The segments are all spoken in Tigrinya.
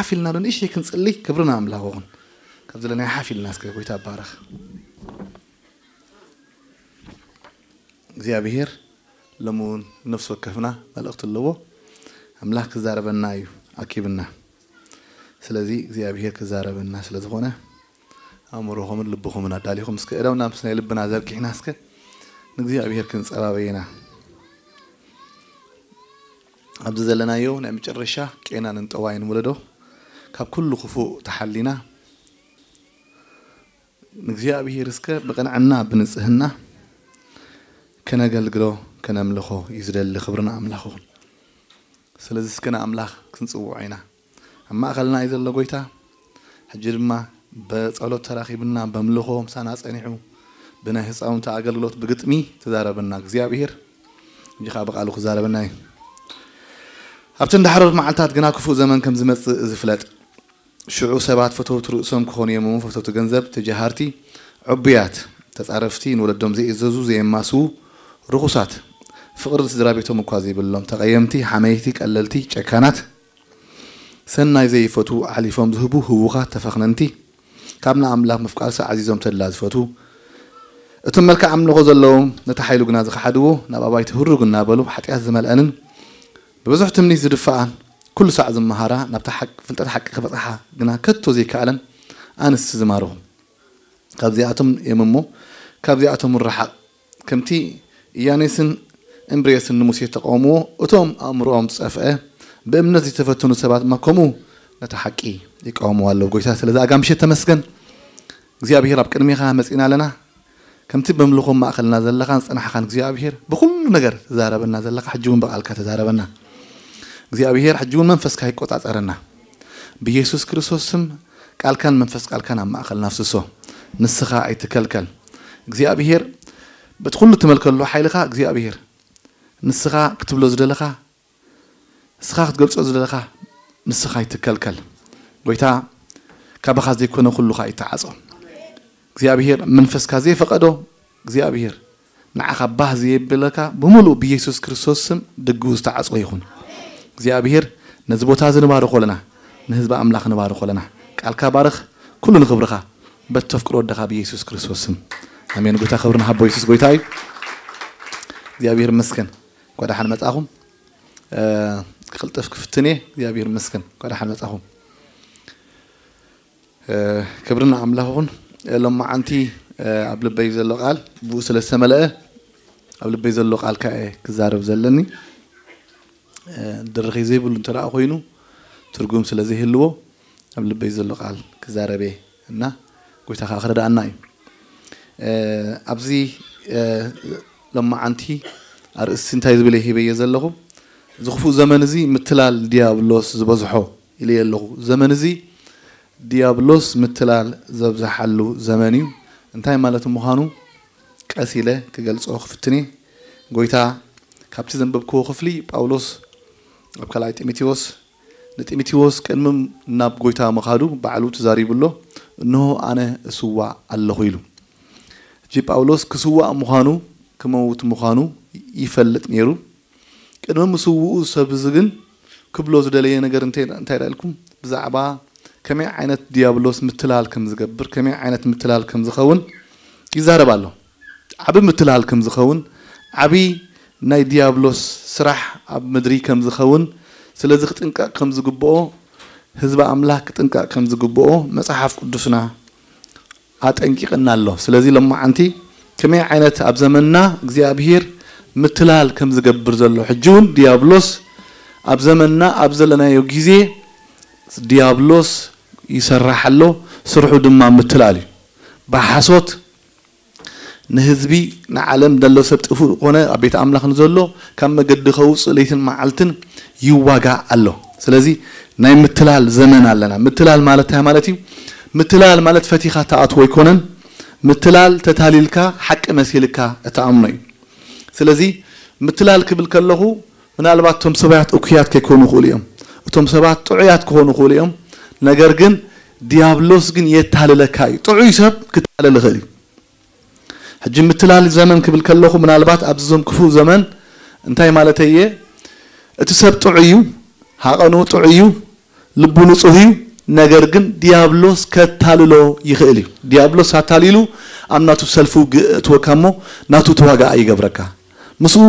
ሓፍ ኢልና ዶ ንእሽተይ ክንጽሊ? ክብሪ ንኣምላኽ ይኹን። ካብ ዘለናዮ ሓፍ ኢልና እስከ ጎይታ ይባረኽ። እግዚኣብሔር ሎሚ እውን ነፍሲ ወከፍና መልእኽቲ ኣለዎ። ኣምላኽ ክዛረበና እዩ ኣኪብና። ስለዚ እግዚኣብሔር ክዛረበና ስለ ዝኾነ ኣእምሮኹምን ልብኹምን ኣዳሊኹም እስከ እዳውና ምስ ናይ ልብና ዘርጊሕና እስከ ንእግዚኣብሔር ክንጸባበየና። ኣብዚ ዘለናዮ ናይ መጨረሻ ቄናን እንጠዋይን ወለዶ ካብ ኩሉ ክፉእ ተሓሊና ንእግዚኣብሔር እስከ ብቕንዕና ብንጽህና ከነገልግሎ ከነምልኾ እዩ ዝደሊ። ክብርና ኣምላኽ ይኹን። ስለዚ እስከ ንኣምላኽ ክንጽውዖ ኢና። ኣብ ማእኸልና እዩ ዘሎ ጎይታ። ሕጂ ድማ ብጸሎት ተራኺብና በምልኾ ምሳና ጸኒሑ ብናይ ህፃውንቲ ኣገልግሎት ብግጥሚ ተዛረበና እግዚኣብሔር። ሕጂ ከዓ ብቃሉ ክዛረበና እዩ። ኣብተን ዳሕሮት መዓልታት ግና ክፉእ ዘመን ከም ዝመጽእ ዝፍለጥ። ሽዑ ሰባት ፈተውቲ ርእሶም ክኾኑ እዮም እሞ ፈተውቲ ገንዘብ፣ ተጃሃርቲ፣ ዕቡያት፣ ተጻረፍቲ፣ ንወለዶም ዘይእዘዙ፣ ዘየማስዉ፣ ርኹሳት፣ ፍቕሪ ስድራ ቤቶም እኳ ዘይብሎም፣ ተቐየምቲ፣ ሓመይቲ፣ ቀለልቲ፣ ጨካናት፣ ሰናይ ዘይፈትዉ፣ ኣሕሊፎም ዝህቡ፣ ህዉኻት፣ ተፈኽነንቲ፣ ካብ ንኣምላኽ ምፍቃርሲ ዓዚዞም ተድላ ዝፈትዉ፣ እቶም መልክዕ ኣምልኾ ዘለዎም ነቲ ሓይሉ ግና ዝኸሓድዎ፣ ናብ ኣባይቲ ህሩግ እናበሉ ሓጢኣት ዝመልአንን ብብዙሕ ትምኒት ዝድፍኣን ኩሉ ሳዕ ዝመሃራ ናብታ ሓቂ ፍልጠት ሓቂ ክበጽሓ ግና ከቶ ዘይከኣለን ኣንስቲ ዝማርኹ ካብዚኣቶም እዮም እሞ ካብዚኣቶም ንረሓቕ። ከምቲ ኢያኔስን እምብሬስን ንሙሴ ተቃወምዎ፣ እቶም ኣእምሮኦም ዝጸፍአ ብእምነት ዝተፈተኑ ሰባት ድማ ከምኡ ነቲ ሓቂ ይቃወምዎ ኣለዉ። ጎይታ ስለዚ ኣጋ ምሸት ተመስገን። እግዚኣብሔር ኣብ ቅድሜኻ መጺና ኣለና። ከምቲ በምልኾም ማእኸልና ዘለኻን ዝጸናሕኻን እግዚኣብሔር ብኹሉ ነገር ትዛረበና ዘለኻ ሕጂ እውን ብቓልካ ተዛረበና። እግዚኣብሔር ሕጂ እውን መንፈስካ ይቆጻጸረና። ብኢየሱስ ክርስቶስ ስም ቃልካን መንፈስ ቃልካን ኣብ ማእኸልና ኣፍስሶ። ንስኻ ኣይትከልከል እግዚኣብሔር። በቲ ኩሉ ትመልከሉ ሓይልኻ እግዚኣብሔር ንስኻ ክትብሎ ዝደለኻ ንስኻ ክትገልጾ ዝደለኻ ንስኻ ኣይትከልከል። ጎይታ ካባኻ ዘይኮነ ኩሉኻ ይተዓጾ። እግዚኣብሔር መንፈስካ ዘይፈቐዶ እግዚኣብሔር ንዓኻ ባህ ዘየብለካ ብምሉእ ብኢየሱስ ክርስቶስ ስም ድግኡ ዝተዓጽወ ይኹን። እግዚኣብሔር ነዚ ቦታ እዚ ንባርኾ ኣለና፣ ንህዝቢ ኣምላኽ ንባርኾ ኣለና። ቃልካ ባርኽ፣ ኩሉ ንኽብርኻ በቲ ተፍቅሮ ወድኻ ብኢየሱስ ክርስቶስ ስም ኣሜን። ጎይታ ክብሪ ንሃቦ። ኢየሱስ ጎይታ እዩ። እግዚኣብሔር ይመስገን። እንኳዕ ደሓን መጻኹም። ክቕልጥፍ ክፍትን እየ። እግዚኣብሔር ይመስገን። እንኳዕ ደሓን መጻኹም። ክብሪ ንኣምላኽ ይኹን። ሎማዓንቲ ኣብ ልበይ ዘሎ ቃል ብኡ ስለ ዝተመልአ ኣብ ልበይ ዘሎ ቃል ከኣ እየ ክዛረብ ዘለኒ። ድርኺ ዘይብሉ እንተ ደኣ ኮይኑ ትርጉም ስለ ዘይህልዎ ኣብ ልበይ ዘሎ ቃል ክዛረብ እየ እና ጎይታ ከኣ ክረድኣና እዩ። ኣብዚ ሎማዓንቲ ኣርእስቲ እንታይ ዝብል እየ ሂበዮ ዘለኹ? እዚ ክፉእ ዘመን እዚ ምትላል ዲያብሎስ ዝበዝሖ ኢለዮ ኣለኹ። ዘመን እዚ ዲያብሎስ ምትላል ዘብዝሓሉ ዘመን እዩ። እንታይ ማለት ምዃኑ ቀስ ኢለ ክገልጾ ክፍትን እየ። ጎይታ ካብቲ ዘንበብክዎ ክፍሊ ጳውሎስ ኣብ ካልኣይ ጢሞቴዎስ ንጢሞቴዎስ ቅድሚ ናብ ጎይታ ምኻዱ ባዕሉ ተዛሪቡ ኣሎ። እንሆ ኣነ እስዋእ ኣለኹ ኢሉ። ሕጂ ጳውሎስ ክስዋእ ምዃኑ ክመውት ምዃኑ ይፈልጥ ነይሩ። ቅድሚ ምስውኡ ሰብ እዚ ግን ክብሎ ዝደለየ ነገር እንታይ እንታይ ኢልኩም ብዛዕባ ከመይ ዓይነት ዲያብሎስ ምትላል ከም ዝገብር ከመይ ዓይነት ምትላል ከም ዝኸውን ይዛረብ ኣሎ። ዓቢ ምትላል ከም ዝኸውን ዓቢ ናይ ዲያብሎስ ስራሕ ኣብ ምድሪ ከም ዝኸውን ስለዚ ክጥንቀቕ ከም ዝግብኦ ህዝቢ ኣምላኽ ክጥንቀቕ ከም ዝግብኦ መጽሓፍ ቅዱስና ኣጠንቂቕና ኣሎ። ስለዚ ሎማዓንቲ ከመይ ዓይነት ኣብ ዘመንና እግዚኣብሔር ምትላል ከም ዝገብር ዘሎ ሕጂ እውን ዲያብሎስ ኣብ ዘመንና ኣብ ዘለናዮ ግዜ ዲያብሎስ ይሰርሕ ኣሎ። ስርሑ ድማ ምትላል እዩ። ብሓሶት ንህዝቢ ንዓለም ደሎ ሰብ ጥፉእ ኮነ ኣብ ቤት ኣምላኽ ንዘሎ ካብ መገዲ ከውፅእ ለይትን መዓልትን ይዋጋእ ኣሎ። ስለዚ ናይ ምትላል ዘመን ኣለና። ምትላል ማለት እንታይ ማለት እዩ? ምትላል ማለት ፈቲኻ ትኣትዎ ኣይኮነን። ምትላል ተታሊልካ ሓቂ መሲልካ እትኣምኖ እዩ። ስለዚ ምትላል ክብል ከለኹ ምናልባት እቶም ሰባያት እኩያት ከይኮኑ ይኽእሉ እዮም። እቶም ሰባት ጥዑያት ክኾኑ ይኽእሉ እዮም። ነገር ግን ዲያብሎስ ግን የታልለካ እዩ። ጥዑይ ሰብ ክታለል ይኽእል እዩ። ሕጂ ምትላል ዘመን ክብል ከለኹ ምናልባት ኣብዚ ዞም ክፉእ ዘመን እንታይ ማለተይ እየ? እቲ ሰብ ጥዑይ እዩ፣ ሃቐኑ ጥዑይ እዩ፣ ልቡ ንጹህ እዩ፣ ነገር ግን ዲያብሎስ ከታልሎ ይኽእል እዩ። ዲያብሎስ ኣታሊሉ ኣብ ናቱ ሰልፊ ውግእ እትወካ እሞ ናቱ ተዋጋኣ ይገብረካ። ምስኡ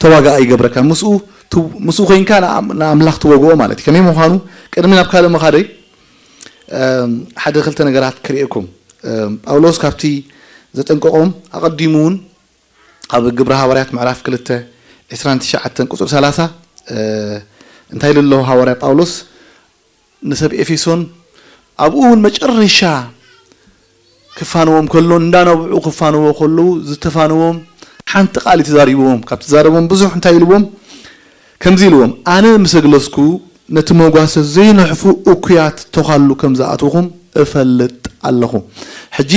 ተዋጋኣ ይገብረካ። ምስኡ ት-፣ ምስኡ ኮይንካ ንኣም-፣ ንኣምላኽ ትወግኦ ማለት እዩ። ከመይ ምዃኑ ቅድሚ ናብ ካልእ ምኻደይ፣ እም፣ ሓደ ክልተ ነገራት ክርእየኩም። እም፣ ጳውሎስ ካብቲ ዘጠንቀቖም ኣቐዲሙ እውን ኣብ ግብረ ሃዋርያት ምዕራፍ ክልተ ዕስራን ትሽዓተን ቁጽሪ ሰላሳ፣ እ፣ እንታይ ኢሉ ኣሎ ሃዋርያ ጳውሎስ ንሰብ ኤፌሶን? ኣብኡ እውን መጨረሻ ክፋነዎም ከሎ፣ እንዳነብዑ ክፋነዎ ከለዉ ዝተፋነዎም ሓንቲ ቃል እዩ ተዛሪብዎም። ካብ ተዛረቦም ብዙሕ እንታይ ኢልዎም? ከምዚ ኢልዎም፣ "ኣነ ምስ ኣግለስኩ ነቲ መጓሰ ዘይንሕፉ እኩያት ተዃሉ ከም ዝኣትውኹም እፈልጥ ኣለኹ።" ሕጂ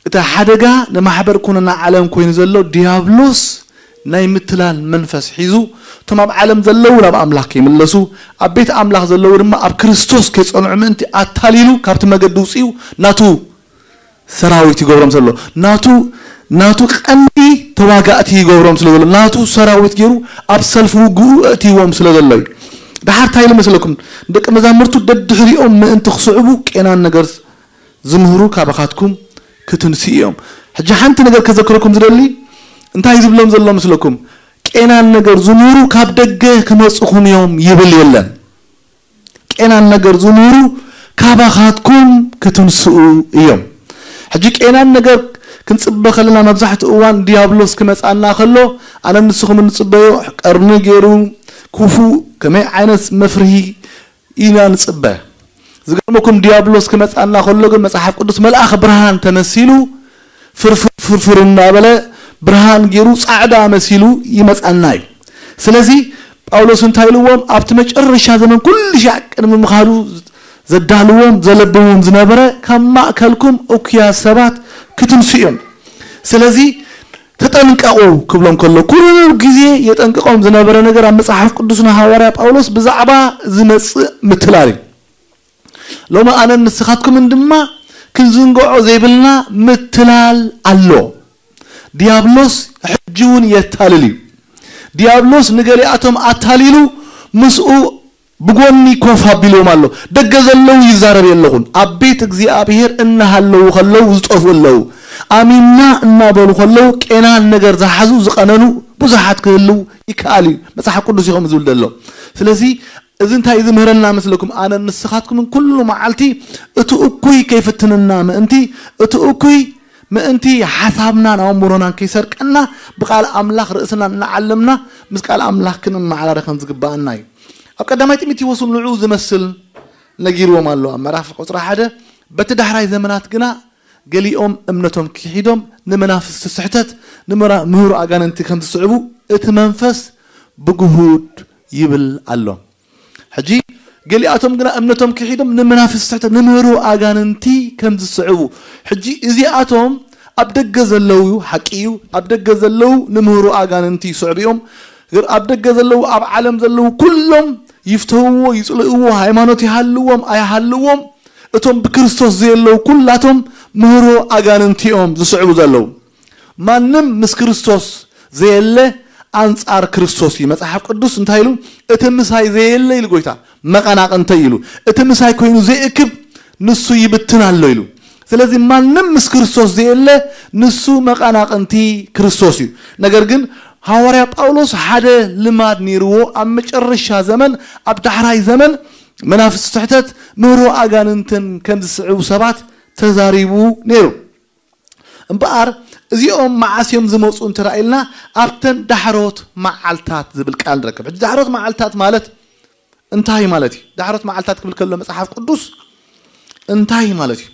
እቲ ሓደጋ ንማሕበር ኩነና ዓለም ኮይኑ ዘሎ ዲያብሎስ ናይ ምትላል መንፈስ ሒዙ፣ እቶም ኣብ ዓለም ዘለዉ ናብ ኣምላኽ ከይምለሱ፣ ኣብ ቤት ኣምላኽ ዘለዉ ድማ ኣብ ክርስቶስ ከይጸንዑ ምእንቲ ኣታሊሉ ካብቲ መገዲ ውጽኡ ናቱ ሰራዊት ይገብሮም ዘሎ። ናቱ፣ ናቱ ቀንዲ ተዋጋእቲ ይገብሮም ስለ ዘሎ፣ ናቱ ሰራዊት ገይሩ ኣብ ሰልፊ ውግኡ ኣእትይዎም ስለ ዘሎ እዩ። ደሓር እንታይ ኢሉ መስለኩም? ደቂ መዛሙርቱ ደድሕሪኦም ምእንቲ ክስዕቡ ቄናን ነገር ዝምህሩ ካባኻትኩም ክትንስኡ እዮም። ሕጂ ሓንቲ ነገር ከዘክረኩም ዝደሊ፣ እንታይ ዝብሎም ዘሎ መስለኩም? ቄናን ነገር ዝምህሩ ካብ ደገ ክመጽኹም እዮም ይብል የለን። ቄናን ነገር ዝምህሩ ካባኻትኩም ክትንስኡ እዮም። ሕጂ ቄናን ነገር ክንጽበ ከለና መብዛሕትኡ እዋን ዲያብሎስ ክመጻና ከሎ፣ ኣነ ንስኹም እንጽበዮ ቀርኒ ገይሩ ክፉእ ከመይ ዓይነት መፍርሂ ኢና ንጽበ። ዝገርመኩም ዲያብሎስ ክመጻና ከሎ ግን መጽሓፍ ቅዱስ መልኣኽ ብርሃን ተመሲሉ ፍርፍር ፍርፍር እናበለ ብርሃን ገይሩ ጻዕዳ መሲሉ ይመጻና እዩ። ስለዚ ጳውሎስ እንታይ ኢልዎም? ኣብቲ መጨረሻ ዘመን ኩሉ ሻዕ ቅድሚ ምኻዱ ዘዳልዎም ዘለብዎም ዝነበረ ካብ ማእከልኩም እኩያ ሰባት ክትንሱ እዮም። ስለዚ ተጠንቀቑ ክብሎም ከሎ ኩሉ ግዜ የጠንቅቖም ዝነበረ ነገር ኣብ መጽሓፍ ቅዱስና ሃዋርያ ጳውሎስ ብዛዕባ ዝመጽእ ምትላል እዩ። ሎሚ ኣነን ንስኻትኩምን ድማ ክንዝንግዖ ዘይብልና ምትላል ኣሎ። ዲያብሎስ ሕጂ እውን የታልል እዩ። ዲያብሎስ ንገሊኣቶም ኣታሊሉ ምስኡ ብጎኒ ኮፍ ኣቢልዎም ኣሎ። ደገ ዘለዉ ይዛረብ የለኹን። ኣብ ቤት እግዚኣብሔር እናሃለዉ ከለዉ ዝጠፍኡ ኣለዉ። ኣሚንና እናበሉ ከለዉ ቄናን ነገር ዝሓዙ ዝቐነኑ ብዙሓት ክህልዉ ይከኣል እዩ። መጽሓፍ ቅዱስ እዩ ከምኡ ዝብል ዘሎ። ስለዚ እዚ እንታይ እዩ ዝምህረና መስለኩም? ኣነን ንስኻትኩምን ኩሉ መዓልቲ እቲ እኩይ ከይፍትንና ምእንቲ፣ እቲ እኩይ ምእንቲ ሓሳብናን ኣእምሮናን ከይሰርቀና ብቃል ኣምላኽ ርእስና እናዓለምና ምስ ቃል ኣምላኽ ክንመዓራረ ከም ዝግባኣና እዩ። ኣብ ቀዳማይ ጢሞቴዎስ ንዕኡ ዝመስል ነጊርዎም ኣሎ። ኣብ ምዕራፍ ቁጽሪ ሓደ፣ "በቲ ዳሕራይ ዘመናት ግና ገሊኦም እምነቶም ክሒዶም ንመናፍስቲ ስሕተት ንምራ-፣ ምህሩ ኣጋንንቲ ከም ዝስዕቡ እቲ መንፈስ ብግሁድ ይብል ኣሎ።" ሕጂ ገሊኣቶም ግና እምነቶም ክሒዶም ንመናፍስቲ ስሕተት ንምህሩ ኣጋንንቲ ከም ዝስዕቡ። ሕጂ እዚኣቶም ኣብ ደገ ዘለዉ፣ ሓቂ እዩ፣ ኣብ ደገ ዘለዉ ንምህሩ ኣጋንንቲ ይስዕቡ እዮም። ኣብ ደገ ዘለዉ፣ ኣብ ዓለም ዘለዉ ኩሎም ይፍተውዎ፣ ይጽልእዎ፣ ሃይማኖት ይሃልዎም ኣይሃልዎም፣ እቶም ብክርስቶስ ዘየለዉ ኩላቶም ምህሮ ኣጋንንቲ እዮም ዝስዕቡ ዘለዉ። ማንም ምስ ክርስቶስ ዘየለ ኣንጻር ክርስቶስ እዩ። መጽሓፍ ቅዱስ እንታይ ኢሉ? "እቲ ምሳይ ዘየለ" ኢሉ ጎይታ፣ "መቐናቕንተይ" ኢሉ። "እቲ ምሳይ ኮይኑ ዘይእክብ ንሱ ይብትን ኣሎ" ኢሉ። ስለዚ ማንም ምስ ክርስቶስ ዘየለ ንሱ መቐናቕንቲ ክርስቶስ እዩ። ነገር ግን ሃዋርያ ጳውሎስ ሓደ ልማድ ነይርዎ። ኣብ መጨረሻ ዘመን፣ ኣብ ዳሕራይ ዘመን መናፍስቲ ስሕተት ምህሮ ኣጋንንትን ከም ዝስዕቡ ሰባት ተዛሪቡ ነይሩ። እምበኣር እዚኦም መዓስ እዮም ዝመፁ እንተ ኢልና ኣብተን ዳሕሮት መዓልታት ዝብል ቃል ንረክብ። ሕጂ ዳሕሮት መዓልታት ማለት እንታይ ማለት እዩ? ዳሕሮት መዓልታት ክብል ከሎ መጽሓፍ ቅዱስ እንታይ ማለት እዩ?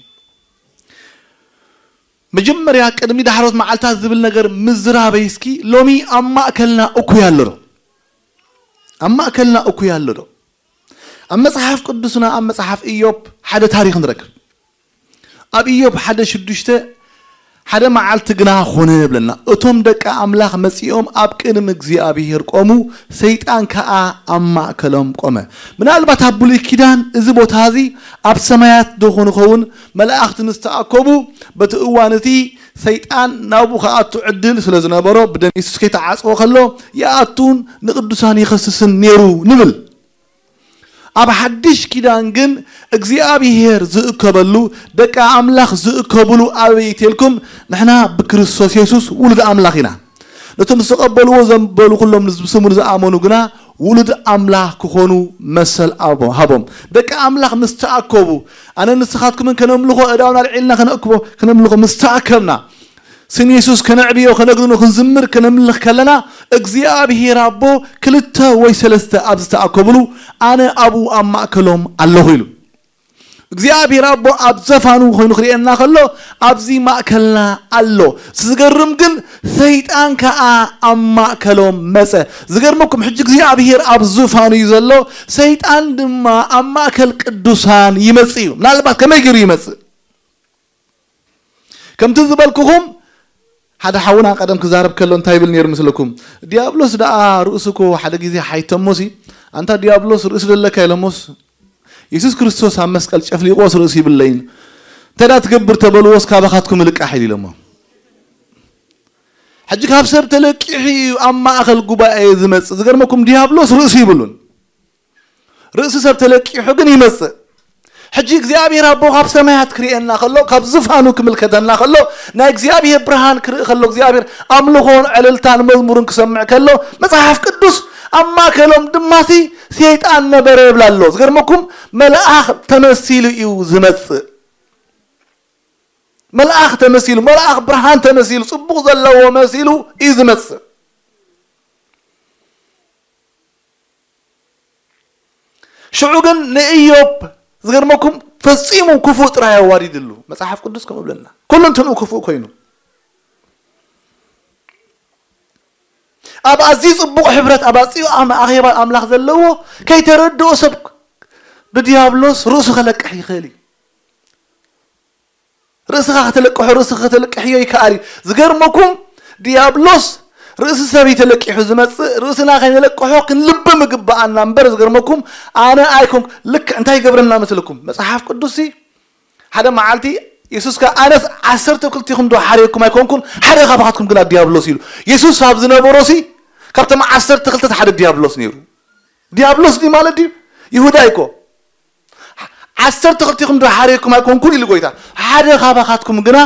መጀመርያ ቅድሚ ዳሕሮት መዓልታት ዝብል ነገር ምዝራበይ እስኪ ሎሚ ኣብ ማእከልና እኩይ ኣሎ ዶ? ኣብ ማእከልና እኩይ ኣሎ ዶ? ኣብ መጽሓፍ ቅዱስና ኣብ መጽሓፍ ኢዮብ ሓደ ታሪኽ ንረክብ። ኣብ ኢዮብ ሓደ ሽዱሽተ ሓደ መዓልቲ ግና ኾነ ይብለና። እቶም ደቂ ኣምላኽ መጺኦም ኣብ ቅድሚ እግዚኣብሔር ቆሙ፣ ሰይጣን ከኣ ኣብ ማእከሎም ቆመ። ምናልባት ኣብ ብሉይ ኪዳን እዚ ቦታ እዚ ኣብ ሰማያት ዶ ኾን ይኸውን? መላእኽቲ ምስ ተኣከቡ በቲ እዋን እቲ ሰይጣን ናብኡ ክኣቱ ዕድል ስለ ዝነበሮ ብደም የሱስ ከይተዓጽወ ከሎ ይኣቱን ንቅዱሳን ይኸስስን ነይሩ ንብል። ኣብ ሓድሽ ኪዳን ግን እግዚኣብሔር ዝእከበሉ፣ ደቂ ኣምላኽ ዝእከብሉ ኣበይ ኢልኩም? ንሕና ብክርስቶስ የሱስ ውሉድ ኣምላኽ ኢና። ነቶም ዝተቐበልዎ ዘንበሉ ኩሎም ብስሙ ንዝኣመኑ ግና ውሉድ ኣምላኽ ክኾኑ መሰል ኣቦ ሃቦም። ደቂ ኣምላኽ ምስ ተኣከቡ፣ ኣነ ንስኻትኩምን ከነምልኾ፣ ኣእዳውና ኣልዒልና ከነእክቦ፣ ከነምልኾ ምስ ተኣከብና፣ ስም የሱስ ከነዕብዮ፣ ከነግንኖ፣ ክንዝምር፣ ከነምልኽ ከለና፣ እግዚኣብሔር ኣቦ ክልተ ወይ ሰለስተ ኣብ ዝተኣከብሉ ኣነ ኣብኡ ኣብ ማእከሎም ኣለኹ ኢሉ። እግዚኣብሔር ኣቦ ኣብ ዘፋኑ ኮይኑ ክርእየና ከሎ ኣብዚ ማእከልና ኣሎ። ዝገርም ግን ሰይጣን ከኣ ኣብ ማእከሎም መጸ። ዝገርመኩም ሕጂ እግዚኣብሔር ኣብ ዙፋኑ እዩ ዘሎ፣ ሰይጣን ድማ ኣብ ማእከል ቅዱሳን ይመጽእ እዩ። ምናልባት ከመይ ገይሩ ይመጽእ? ከምቲ ዝበልኩኹም ሓደ ሓውና ቀደም ክዛረብ ከሎ እንታይ ይብል ነይሩ ምስለኩም? ዲያብሎስ ደኣ ርእሱ እኮ ሓደ ግዜ ሓይተሞሲ፣ ኣንታ ዲያብሎስ ርእሲ ደለካ ኢሎሞስ፣ የሱስ ክርስቶስ ኣብ መስቀል ጨፍሊቆስ ርእሲ ይብለይን። እንታይ ደኣ ትገብር ተበልዎስ ካባኻትኩም ልቃሕ ኢሉ ኢሎሞ። ሕጂ ካብ ሰብ ተለቂሑ እዩ ኣብ ማእከል ጉባኤ ዝመጽእ። ዝገርመኩም ዲያብሎስ ርእሲ ይብሉን። ርእሲ ሰብ ተለቂሑ ግን ይመጽእ። ሕጂ እግዚኣብሔር ኣቦ ካብ ሰማያት ክርእየና ከሎ፣ ካብ ዝፋኑ ክምልከተና ከሎ፣ ናይ እግዚኣብሔር ብርሃን ክርኢ ከሎ፣ እግዚኣብሔር ኣምልኾን ዕልልታን መዝሙርን ክሰምዕ ከሎ፣ መጽሓፍ ቅዱስ ኣብ ማእከሎም ድማሲ ሰይጣን ነበረ ይብላ ኣሎ። ዝገርመኩም መልኣኽ ተመሲሉ እዩ ዝመጽእ። መልኣኽ ተመሲሉ፣ መልኣኽ ብርሃን ተመሲሉ፣ ጽቡቕ ዘለዎ መሲሉ እዩ ዝመጽእ። ሽዑ ግን ንኢዮብ ዝገርመኩም ፈጺሙ ክፉእ ጥራይ ኣዋሪድሉ። መጽሓፍ ቅዱስ ከምኡ ብለና። ኩሉ እንትንኡ ክፉእ ኮይኑ። ኣብ ኣዝዩ ጽቡቕ ሕብረት፣ ኣብ ኣዝዩ ኣም-፣ ኣኼባ ኣምላኽ ዘለዎ ከይተረድኦ ሰብ ብዲያብሎስ ርእሱ ከለቅሕ ይኽእል እዩ። ርእስኻ ከተለቅሖ፣ ርእስኻ ከተለቅሕዮ ይከኣል እዩ። ዝገርመኩም ዲያብሎስ ርእሲ ሰብ እዩ ተለቂሑ ዝመጽእ፣ ርእስና ከይነለቅሖ ክንልብም ይግብኣና እምበር፣ ዝገርመኩም ኣነ ኣይኮንኩ-፣ ልክዕ እንታይ ይገብረና መስለኩም? መጽሓፍ ቅዱስሲ ሓደ መዓልቲ የሱስ ከኣ ኣነስ ዓሰርተ ክልቲኹም ዶ ሓርየኩም ኣይኮንኩን? ሓደ ካባኻትኩም ግና ዲያብሎስ ኢሉ። የሱስ ኣብ ዝነበሮሲ ካብቶም ዓሰርተ ክልተ ሓደ ዲያብሎስ ነይሩ። ዲያብሎስ ድዩ ማለት ድዩ? ይሁዳ እኮ። ዓሰርተ ክልቲኹም ዶ ሓርየኩም ኣይኮንኩን ኢሉ ጎይታ። ሓደ ካባኻትኩም ግና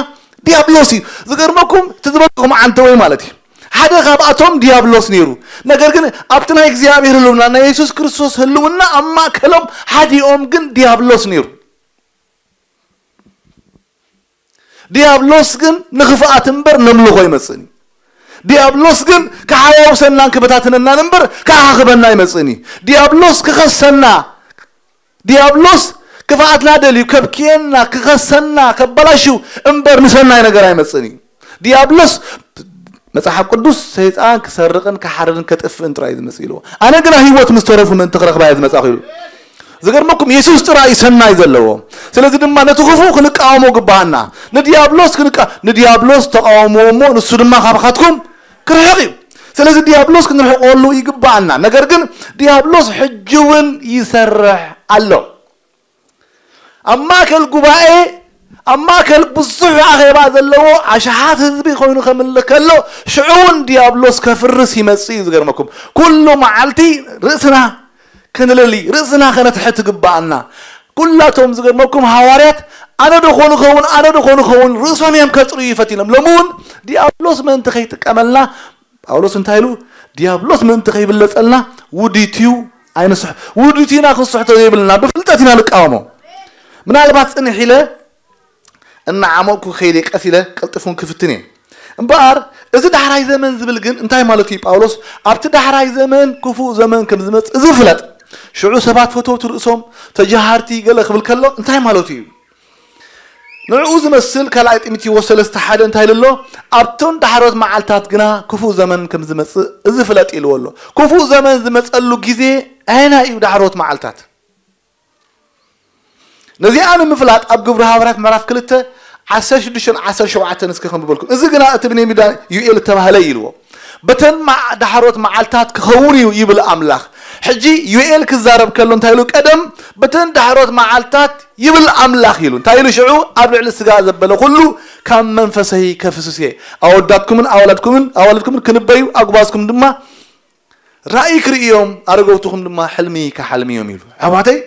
ዲያብሎስ እዩ። ዝገርመኩም እቲ ዝበልኩኹም ዓንተወይ ማለት እዩ። ሓደ ካብኣቶም ዲያብሎስ ነይሩ። ነገር ግን ኣብቲ ናይ እግዚኣብሔር ህልውና፣ ናይ የሱስ ክርስቶስ ህልውና ኣብ ማእከሎም ሓዲኦም ግን ዲያብሎስ ነይሩ። ዲያብሎስ ግን ንኽፍኣት እምበር ነምልኾ ኣይመጽእን እዩ። ዲያብሎስ ግን ክሓዋውሰናን ክበታትነናን እምበር ክኣኻኽበና ኣይመጽእን እዩ። ዲያብሎስ ክኸሰና፣ ዲያብሎስ ክፍኣትና ደልዩ ከብክየና፣ ክኸሰና፣ ከበላሽው እምበር ንሰናይ ነገር ኣይመጽእን እዩ። ዲያብሎስ መጽሓፍ ቅዱስ ሰይጣን ክሰርቕን ክሓርድን ከጥፍእን ጥራይ እዩ ዝመጽእ ኢልዎ። ኣነ ግና ህይወት ምስ ተረፉ ምእንቲ ክረኽባ እየ ዝመጻኹ ኢሉ። ዝገርመኩም የሱስ ጥራይ እዩ ሰናይ ዘለዎ። ስለዚ ድማ ነቲ ክፉእ ክንቃወሞ ግባኣና። ንዲያብሎስ ክንቃ-፣ ንዲያብሎስ ተቃወምዎ እሞ ንሱ ድማ ካባኻትኩም ክርሕቕ እዩ። ስለዚ ዲያብሎስ ክንርሕቀሉ ይግባኣና። ነገር ግን ዲያብሎስ ሕጂ እውን ይሰርሕ ኣሎ። ኣብ ማእከል ጉባኤ፣ ኣብ ማእከል ብዙሕ ኣኼባ ዘለዎ ኣሽሓት ህዝቢ ኮይኑ ከምልኽ ከሎ፣ ሽዑ እውን ዲያብሎስ ከፍርስ ይመጽእ እዩ። ዝገርመኩም ኩሉ መዓልቲ ርእስና ከነለሊ፣ ርእስና ከነትሕት ይግባኣና። ኩላቶም ዝገርመኩም ሃዋርያት ኣነ ዶ ኾን ኸውን፣ ኣነ ዶ ኾን ኸውን ርእሶም እዮም ከጽርዩ ፈቲኖም። ሎሚ እውን ዲያብሎስ ምእንቲ ከይጥቀመልና ጳውሎስ እንታይ ኢሉ? ዲያብሎስ ምእንቲ ከይብለጸልና ውዲት እዩ ኣይንስሕ-፣ ውዲት ኢና ክንስሕቶ ዘይብልና፣ ብፍልጠት ኢና ንቃወሞ። ምናልባት ጽንሕ ኢለ እናዓመቕኩ ከይደ ቀስ ኢለ ቀልጥፉን ክፍትን እየ። እምበኣር እዚ ዳሕራይ ዘመን ዝብል ግን እንታይ ማለቱ እዩ? ጳውሎስ ኣብቲ ዳሕራይ ዘመን ክፉእ ዘመን ከም ዝመጽእ እዚ ፍለጥ። ሽዑ ሰባት ፈተውቲ ርእሶም ተጃሃርቲ ገለ ክብል ከሎ እንታይ ማለቱ እዩ? ንዕኡ ዝመስል ካልኣይ ጢሞቴዎስ ሰለስተ ሓደ እንታይ ኢሉ ኣሎ? ኣብቶም ዳሕሮት መዓልታት ግና ክፉእ ዘመን ከም ዝመጽእ እዚ ፍለጥ ኢልዎ ኣሎ። ክፉእ ዘመን ዝመጸሉ ግዜ ኣየናይ እዩ? ዳሕሮት መዓልታት። ነዚኣ ንምፍላጥ ኣብ ግብሪ ሃዋርያት ምዕራፍ ክልተ ዓሰርተ ሽዱሽተ ዓሰርተ ሸውዓተ እስከ ከንብበልኩም። እዚ ግና እቲ ብነይ ሚዳ ዩኤል እተባህለ እዩ ኢልዎ። በተን መዓ-፣ ዳሕሮት መዓልታት ክኸውን እዩ ይብል ኣምላኽ። ሕጂ ዩኤል ክዛረብ ከሎ እንታይ ኢሉ? ቀደም በተን ዳሕሮት መዓልታት ይብል ኣምላኽ ኢሉ። እንታይ ኢሉ ሽዑ? ኣብ ልዕሊ ስጋ ዘበለ ኩሉ ካብ መንፈሰይ ከፍስስ እየ። ኣወዳትኩምን ኣዋላድኩምን፣ ኣዋላድኩምን ክንበዩ፣ ኣጉባዝኩም ድማ ራእይ ክርእዮም ኣረገውትኹም ድማ ሕልሚ ክሓልምዮም ኢሉ። ኣሕዋተይ፣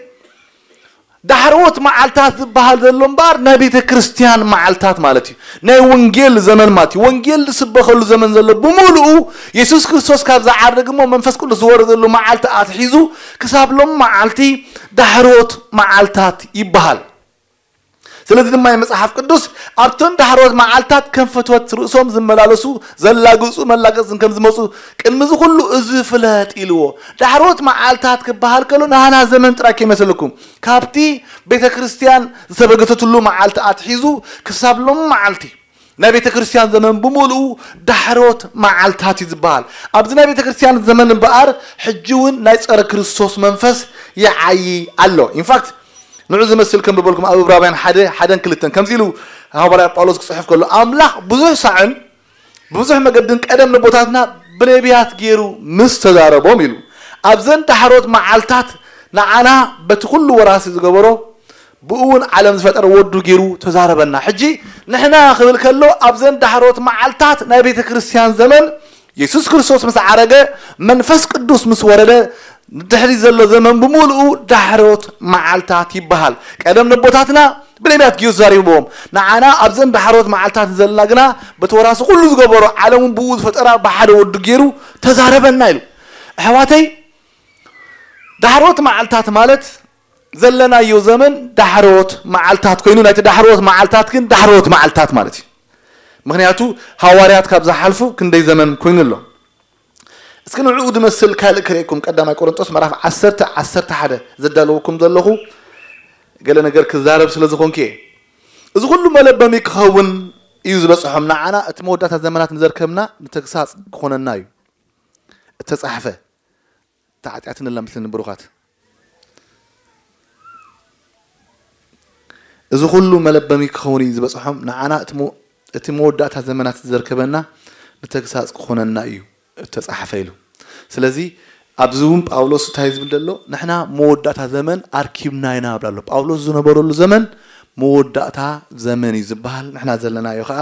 ዳሕረዎት መዓልታት ዝበሃል ዘሎ እምበኣር ናይ ቤተ ክርስቲያን መዓልታት ማለት እዩ። ናይ ወንጌል ዘመን ማለት እዩ። ወንጌል ዝስበኸሉ ዘመን ዘሎ ብምሉኡ፣ የሱስ ክርስቶስ ካብ ዝዓርግ እሞ መንፈስ ቅዱስ ዝወረደሉ መዓልቲ ኣትሒዙ ክሳብ ሎም መዓልቲ ዳሕረዎት መዓልታት ይበሃል። ስለዚ ድማ መጽሓፍ ቅዱስ ኣብተን ዳሕረዎት መዓልታት ከም ፈትወት ርእሶም ዝመላለሱ፣ ዘላግጹ መላገጽን ከም ዝመጹ፣ ቅድሚ እዚ ኩሉ እዚ ፍለጥ ኢልዎ። ዳሕረዎት መዓልታት ክበሃል ከሎ ናህና ዘመን ጥራይ ከይመስለኩም፣ ካብቲ ቤተ ክርስቲያን ዝተበገተትሉ መዓልቲ ኣትሒዙ ክሳብ ሎም መዓልቲ ናይ ቤተ ክርስቲያን ዘመን ብምሉኡ ዳሕረዎት መዓልታት እዩ ዝበሃል። ኣብዚ ናይ ቤተ ክርስቲያን ዘመን እምበኣር ሕጂ እውን ናይ ጸረ ክርስቶስ መንፈስ ይዓዪ ኣሎ። ኢንፋክት ንዑ ዝመስል ከም ዝበልኩም ኣብ ዕብራውያን ሓደ ሓደን ክልተን ከምዚ ኢሉ ሃዋርያ ጳውሎስ ክጽሕፍ ከሎ፣ ኣምላኽ ብዙሕ ሳዕን ብዙሕ መገድን ቀደም ነቦታትና ብነቢያት ገይሩ ምስ ተዛረቦም ኢሉ፣ ኣብዘን ዳሕሮት መዓልታት ንዓና በቲ ኩሉ ወራሲ ዝገበሮ ብኡ እውን ዓለም ዝፈጠረ ወዱ ገይሩ ተዛረበና። ሕጂ ንሕና ክብል ከሎ ኣብዘን ዳሕሮት መዓልታት ናይ ቤተ ክርስቲያን ዘመን የሱስ ክርስቶስ ምስ ዓረገ መንፈስ ቅዱስ ምስ ወረደ ድሕሪ ዘሎ ዘመን ብምሉኡ ዳሕሮት መዓልታት ይበሃል። ቀደም ነቦታትና ብነቢያት ገይሩ ተዛሪብዎም። ንዓና ኣብዘን ዳሕሮት መዓልታት ዘለና ግና በቲ ወራሲ ኩሉ ዝገበሮ ዓለምን ብኡ ዝፈጠራ ብሓደ ወዱ ገይሩ ተዛረበና ኢሉ። ኣሕዋተይ፣ ዳሕሮት መዓልታት ማለት ዘለናዮ ዘመን ዳሕሮት መዓልታት ኮይኑ፣ ናይቲ ዳሕሮት መዓልታት ግን ዳሕሮት መዓልታት ማለት እዩ። ምኽንያቱ ሃዋርያት ካብ ዝሓልፉ ክንደይ ዘመን ኮይኑ ኣሎ። እስኪ ንዕኡ ዝመስል ካልእ ክርእየኩም፣ ቀዳማይ ቆሮንጦስ ምዕራፍ ዓሰርተ፣ ዓሰርተ ሓደ ዘዳለወኩም ዘለኹ ገለ ነገር ክዛረብ ስለ ዝኾንኩ እየ። እዚ ኩሉ መለበሚ ክኸውን እዩ ዝበጽሖም፣ ንዓና እቲ መወዳእታ ዘመናት ንዘርከብና ንተግሳጽ ክኾነና እዩ እተጻሕፈ። ተዓጢያትን እላ ምስልን ብሩኻት። እዚ ኩሉ መለበሚ ክኸውን እዩ ዝበጽሖም፣ ንዓና እቲ መ-፣ እቲ መወዳእታ ዘመናት ዘርከበና ንተግሳጽ ክኾነና እዩ እተጻሕፈ ኢሉ። ስለዚ ኣብዚ እውን ጳውሎስ እንታይ ዝብል ዘሎ? ንሕና መወዳእታ ዘመን ኣርኪብና ኢና ይብል ኣሎ። ጳውሎስ ዝነበረሉ ዘመን መወዳእታ ዘመን እዩ ዝበሃል። ንሕና ዘለናዮ ኸኣ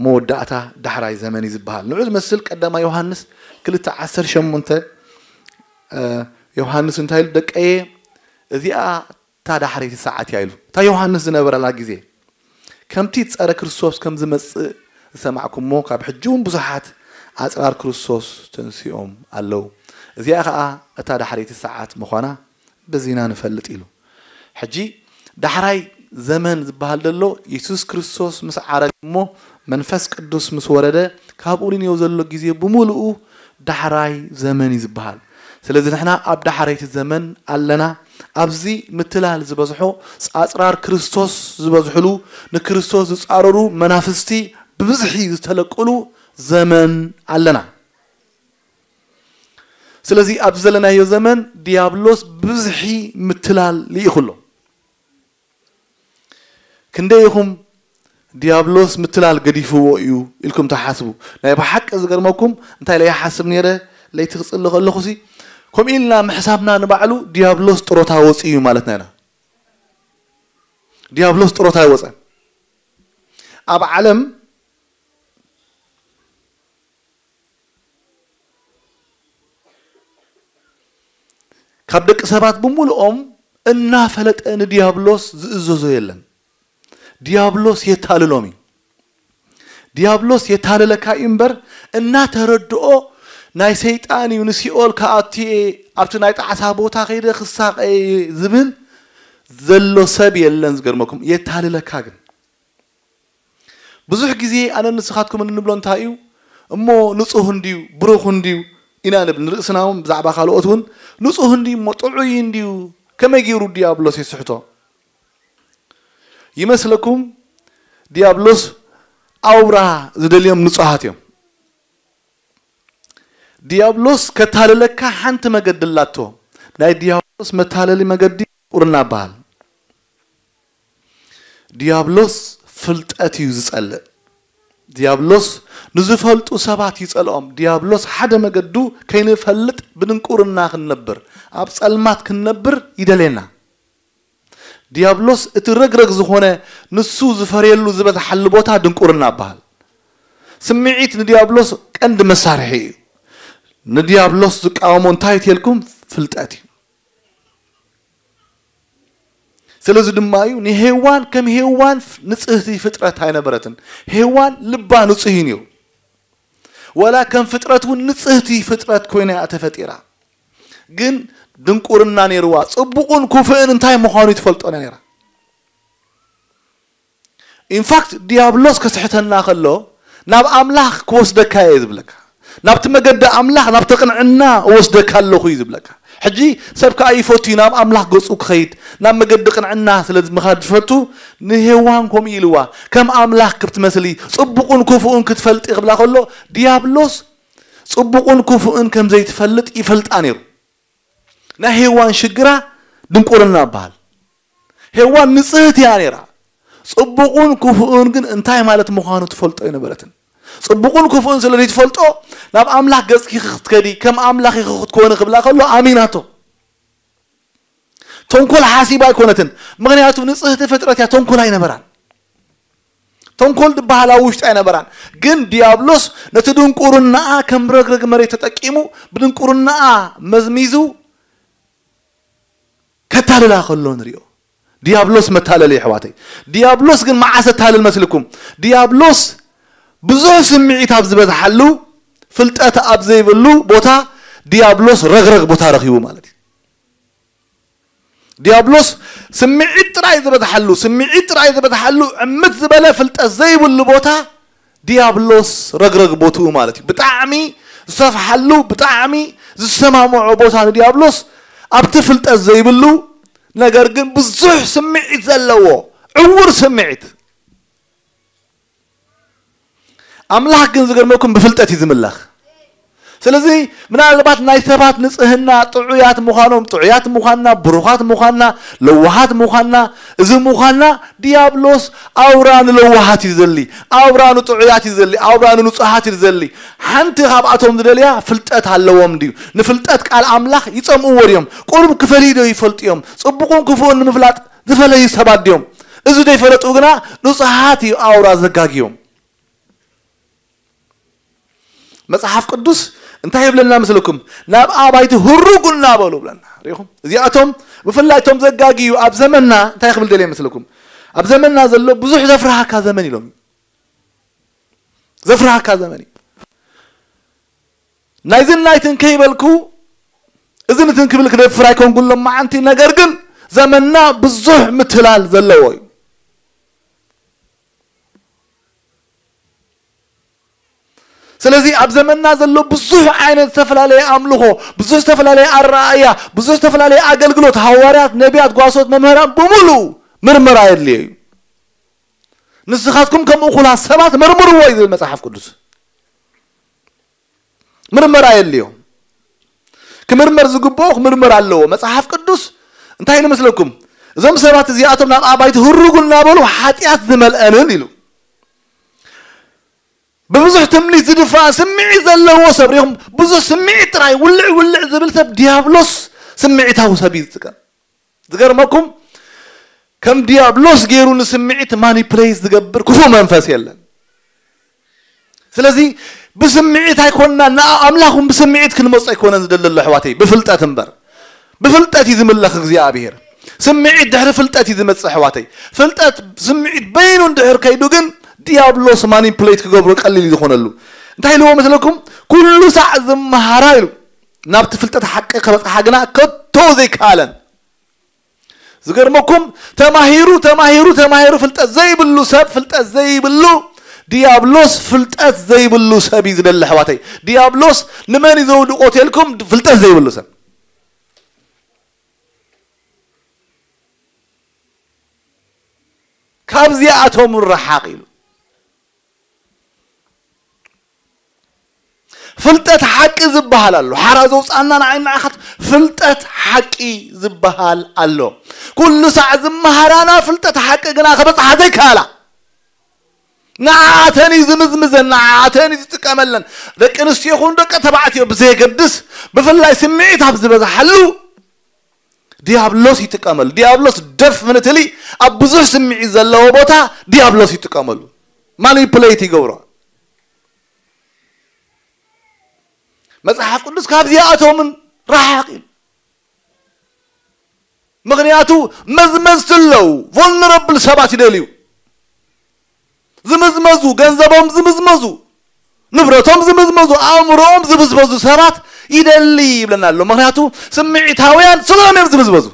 መወዳእታ ዳሕራይ ዘመን እዩ ዝበሃል። ንዑ ዝመስል ቀዳማይ ዮሃንስ ክልተ ዓሰርተ ሸሞንተ፣ እ፣ ዮሃንስ እንታይ ኢሉ? ደቀየ፣ እዚኣ እታ ዳሕረይቲ ሰዓት እያ ኢሉ። እታ ዮሃንስ ዝነበረላ ግዜ፣ ከምቲ ጸረ ክርስቶስ ከም ዝመጽእ ዝሰማዕኩሞ፣ ካብ ሕጂ እውን ብዙሓት ኣጽራር ክርስቶስ ተንሲኦም ኣለዉ። እዚኣ ኸኣ እታ ዳሕረይቲ ሰዓት ምዃና በዚና ንፈልጥ ኢሉ። ሕጂ ዳሕራይ ዘመን ዝበሃል ዘሎ የሱስ ክርስቶስ ምስ ዓረገ እሞ መንፈስ ቅዱስ ምስ ወረደ፣ ካብኡ ንንየው ዘሎ ግዜ ብምሉኡ ዳሕራይ ዘመን እዩ ዝበሃል። ስለዚ ንሕና ኣብ ዳሕረይቲ ዘመን ኣለና። ኣብዚ ምትላል ዝበዝሖ፣ ኣጽራር ክርስቶስ ዝበዝሕሉ፣ ንክርስቶስ ዝጻረሩ መናፍስቲ ብብዝሒ ዝተለቅሉ ዘመን ኣለና። ስለዚ ኣብዚ ዘለናዮ ዘመን ዲያብሎስ ብብዝሒ ምትላል ልኢኹ ኣሎ። ክንደይ ኢኹም ዲያብሎስ ምትላል ገዲፍዎ እዩ ኢልኩም ትሓስቡ? ናይ ብሓቂ ዝገርመኩም፣ እንታይ ኢለ ይሓስብ ነይረ? ለይቲ ክጽሊ ከለኹሲ፣ ከምኡ ኢልና ምሕሳብና ንባዕሉ ዲያብሎስ ጥሮታ ወፂኡ እዩ ማለትና ኢና። ዲያብሎስ ጥሮታ ኣይወፀን። ኣብ ዓለም ካብ ደቂ ሰባት ብምሉኦም እናፈለጠ ንዲያብሎስ ዝእዘዞ የለን። ዲያብሎስ የታልሎም እዩ። ዲያብሎስ የታልለካ እዩ እምበር፣ እናተረድኦ ናይ ሰይጣን እዩ፣ ንሲኦል ክኣቱ እየ፣ ኣብቲ ናይ ጣዕሳ ቦታ ከይደ ክሳቐ እየ ዝብል ዘሎ ሰብ የለን። ዝገርመኩም፣ የታልለካ ግን። ብዙሕ ግዜ ኣነ ንስኻትኩም እንብሎ እንታይ እዩ? እሞ ንጹህ እንድዩ፣ ብሩኽ እንድዩ ኢና ንብል። ንርእስና እውን ብዛዕባ ካልኦት እውን ንጹህ እንድዩ፣ እሞ ጥዑይ እንድዩ፣ ከመይ ገይሩ ዲያብሎስ ይስሕቶ? ይመስለኩም? ዲያብሎስ ኣውራ ዝደልዮም ንጹሃት እዮም። ዲያብሎስ ከታልለካ ሓንቲ መገዲ ኣላቶ። ናይ ዲያብሎስ መታለሊ መገዲ ድንቁርና ይበሃል። ዲያብሎስ ፍልጠት እዩ ዝጸልእ። ዲያብሎስ ንዝፈልጡ ሰባት ይጸልኦም። ዲያብሎስ ሓደ መገዱ ከይንፈልጥ ብድንቁርና ክንነብር፣ ኣብ ጸልማት ክንነብር ይደልየና። ዲያብሎስ እቲ ረግረግ ዝኾነ ንሱ ዝፈርየሉ ዝበዝሓሉ ቦታ ድንቁርና ይበሃል። ስምዒት ንዲያብሎስ ቀንዲ መሳርሒ እዩ። ንዲያብሎስ ዝቃወሞ እንታይ እዩ ተልኩም? ፍልጠት እዩ። ስለዚ ድማ እዩ ንሄዋን ከም ሄዋን ንጽህቲ ፍጥረት ኣይነበረትን። ሄዋን ልባ ንጹህ እዩ ነይሩ። ወላ ከም ፍጥረት እውን ንጽህቲ ፍጥረት ኮይና እያ ተፈጢራ። ግን ድንቁርና ነይርዋ። ጽቡቕን ክፉእን እንታይ ምዃኑ ትፈልጦ ነይራ። ኢንፋክት ዲያብሎስ ከስሕተና ከሎ ናብ ኣምላኽ ክወስደካ እየ ዝብለካ። ናብቲ መገዲ ኣምላኽ፣ ናብቲ ቅንዕና እወስደካ ኣለኹ እዩ ዝብለካ። ሕጂ ሰብ ከኣ ይፈቱ እዩ ናብ ኣምላኽ ገጹ ክኸይድ፣ ናብ መገዲ ቅንዕና ስለ ምኻድ ዝፈቱ። ንሄዋን ከምኡ ኢልዋ፣ ከም ኣምላኽ ክትመስሊ፣ ጽቡቕን ክፉእን ክትፈልጢ ክብላ ከሎ፣ ዲያብሎስ ጽቡቕን ክፉእን ከም ዘይትፈልጥ ይፈልጣ ነይሩ። ናይ ሄዋን ሽግራ ድንቁርና ይበሃል። ሄዋን ንጽህቲ እያ ነይራ። ጽቡቕን ክፉእን ግን እንታይ ማለት ምዃኑ ትፈልጦ ኣይነበረትን። ጽቡቕን ክፉእን ስለ ዘይትፈልጦ ናብ ኣምላኽ ገጽኪ ክትከዲ ከም ኣምላኽ ኢኺ ክትኮኒ ክብላ ከሎ ኣሚናቶ። ተንኮል ሓሲባ ኣይኮነትን። ምኽንያቱ ንጽህቲ ፍጥረት እያ፣ ተንኮል ኣይነበራን። ተንኮል ዝበሃል ኣብ ውሽጢ ኣይነበራን። ግን ዲያብሎስ ነቲ ድንቁርናኣ ከም ረግረግ መሬት ተጠቂሙ ብድንቁርናኣ መዝሚዙ ከታልላ ከሎ ንሪኦ። ዲያብሎስ መታለሊ የሕዋተይ። ዲያብሎስ ግን መዓስ ኣታልል መስልኩም? ዲያብሎስ ብዙሕ ስምዒት ኣብ ዝበዝሓሉ፣ ፍልጠት ኣብ ዘይብሉ ቦታ ዲያብሎስ ረግረግ ቦታ ረኺቡ ማለት እዩ። ዲያብሎስ ስምዒት ጥራይ ዝበዝሓሉ፣ ስምዒት ጥራይ ዝበዝሓሉ ዕምት ዝበለ ፍልጠት ዘይብሉ ቦታ ዲያብሎስ ረግረግ ቦትኡ ማለት እዩ። ብጣዕሚ ዝሰፍሓሉ፣ ብጣዕሚ ዝሰማምዖ ቦታ ንዲያብሎስ ኣብቲ ፍልጠት ዘይብሉ፣ ነገር ግን ብዙሕ ስምዒት ዘለዎ ዕውር ስምዒት። ኣምላኽ ግን ዝገርመኩም ብፍልጠት እዩ ዝምለኽ። ስለዚ ምናልባት ናይ ሰባት ንጽህና ጥዑያት ምዃኖም፣ ጥዑያት ምዃንና፣ ብሩኻት ምዃንና፣ ለዋሃት ምዃንና፣ እዚ ምዃንና ዲያብሎስ ኣውራ ንለዋሃት እዩ ዝደሊ፣ ኣውራ ንጥዑያት እዩ ዝደሊ፣ ኣውራ ንንጹሃት እዩ ዝደሊ። ሓንቲ ካብኣቶም ዝደልያ ፍልጠት ኣለዎም ድዩ? ንፍልጠት ቃል ኣምላኽ ይጸምእዎ ድዮም? ቁሩብ ክፈልዩ ዶ ይፈልጡ እዮም? ጽቡቕን ክፉእን ንምፍላጥ ዝፈለዩ ሰባት ድዮም? እዚ ዘይፈለጡ ግና ንጹሃት እዩ ኣውራ ዘጋግዮም። መጽሓፍ ቅዱስ እንታይ ይብለና ምስልኩም? ናብ ኣባይቲ ህሩጉ እናበሉ ብለና። ሪኹም? እዚኣቶም ብፍላይ እቶም ዘጋግዩ ኣብ ዘመንና እንታይ ክብል ደልየ ምስልኩም? ኣብ ዘመንና ዘሎ ብዙሕ ዘፍርሃካ ዘመን ኢሎም። ዘፍርሃካ ዘመን እዩ። ናይዝን ናይትን ከይበልኩ፣ እዝን እትን ክብል ክደፍር ኣይኮንኩን ሎማዓንቲ። ነገር ግን ዘመንና ብዙሕ ምትላል ዘለዎ እዩ። ስለዚ ኣብ ዘመንና ዘሎ ብዙሕ ዓይነት ዝተፈላለየ ኣምልኾ፣ ብዙሕ ዝተፈላለየ ኣረኣእያ፣ ብዙሕ ዝተፈላለየ ኣገልግሎት፣ ሃዋርያት፣ ነቢያት፣ ጓሶት፣ መምህራን ብምሉኡ ምርመራ የድልዮ እዩ። ንስኻትኩም ከም እኹላት ሰባት መርምርዎ እዩ ዝብል መጽሓፍ ቅዱስ። ምርመራ የድልዮ። ክምርመር ዝግብኦ ክምርመር ኣለዎ። መጽሓፍ ቅዱስ እንታይ ኢሉ መስለኩም? እዞም ሰባት እዚኣቶም ናብ ኣባይቲ ህሩጉ እናበሉ ሓጢኣት ዝመልአንን ኢሉ። ብብዙሕ ትምኒት ዝድፋ ስምዒት ዘለዎ ሰብ ሪኹም፣ ብዙሕ ስምዒት ጥራይ ውልዕ ውልዕ ዝብል ሰብ ዲያብሎስ ስምዒታዊ ሰብ እዩ ዝጥቀም። ዝገርመኩም ከም ዲያብሎስ ገይሩ ንስምዒት ማኒፕሌት ዝገብር ክፉእ መንፈስ የለን። ስለዚ ብስምዒት ኣይኮንና፣ ንኣምላኽ እውን ብስምዒት ክንመጾ ኣይኮነን ዝደሊ ኣሎ ኣሕዋተይ፣ ብፍልጠት እምበር። ብፍልጠት እዩ ዝምለኽ እግዚኣብሔር። ስምዒት ድሕሪ ፍልጠት እዩ ዝመጽእ ኣሕዋተይ። ፍልጠት ስምዒት በይኑ እንድሕር ከይዱ ግን ዲያብሎስ ማኒፕሌት ክገብሮ ቀሊል እዩ ዝኾነሉ። እንታይ ኢልዎ መስለኩም? ኩሉ ሳዕ ዝመሃራ ኢሉ ናብቲ ፍልጠት ሓቂ ክበጽሓ ግና ከቶ ዘይከኣለን። ዝገርመኩም ተማሂሩ ተማሂሩ ተማሂሩ ፍልጠት ዘይብሉ ሰብ፣ ፍልጠት ዘይብሉ ዲያብሎስ ፍልጠት ዘይብሉ ሰብ እዩ ዝደሊ ኣሕዋተይ። ዲያብሎስ ንመን እዩ ዘውድቆ ተልኩም? ፍልጠት ዘይብሉ ሰብ። ካብዚኣቶም ርሓቕ ኢሉ። ፍልጠት ሓቂ ዝበሃል ኣሎ። ሓራ ዘውፅኣና ንዓይ ንዓኻት ፍልጠት ሓቂ ዝበሃል ኣሎ። ኩሉ ሳዕ ዝመሃራና ፍልጠት ሓቂ ግና ከበፅሓ ዘይከኣላ፣ ንዓኣተን እዩ ዝምዝምዘን፣ ንዓኣተን እዩ ዝጥቀመለን። ደቂ ኣንስትዮ ይኹን ደቂ ተባዕትዮ ብዘየገድስ፣ ብፍላይ ስምዒት ኣብ ዝበዝሓሉ ዲያብሎስ ይጥቀመሉ። ዲያብሎስ ደፍንትሊ ኣብ ብዙሕ ስምዒት ዘለዎ ቦታ ዲያብሎስ ይጥቀመሉ። ማኒፕሌት ይገብሮ። መጽሓፍ ቅዱስ ካብዚኣቶምን ረሓቕ ኢሉ። ምኽንያቱ መዝመዝቲ ኣለዉ፣ ቮልነረብል ሰባት ይደልዩ። ዝምዝመዙ፣ ገንዘቦም ዝምዝመዙ፣ ንብረቶም ዝምዝመዙ፣ ኣእምሮኦም ዝምዝመዙ ሰባት ይደሊ ይብለና ኣሎ። ምኽንያቱ ስምዒታውያን ስለኦም እዮም ዝምዝመዙ።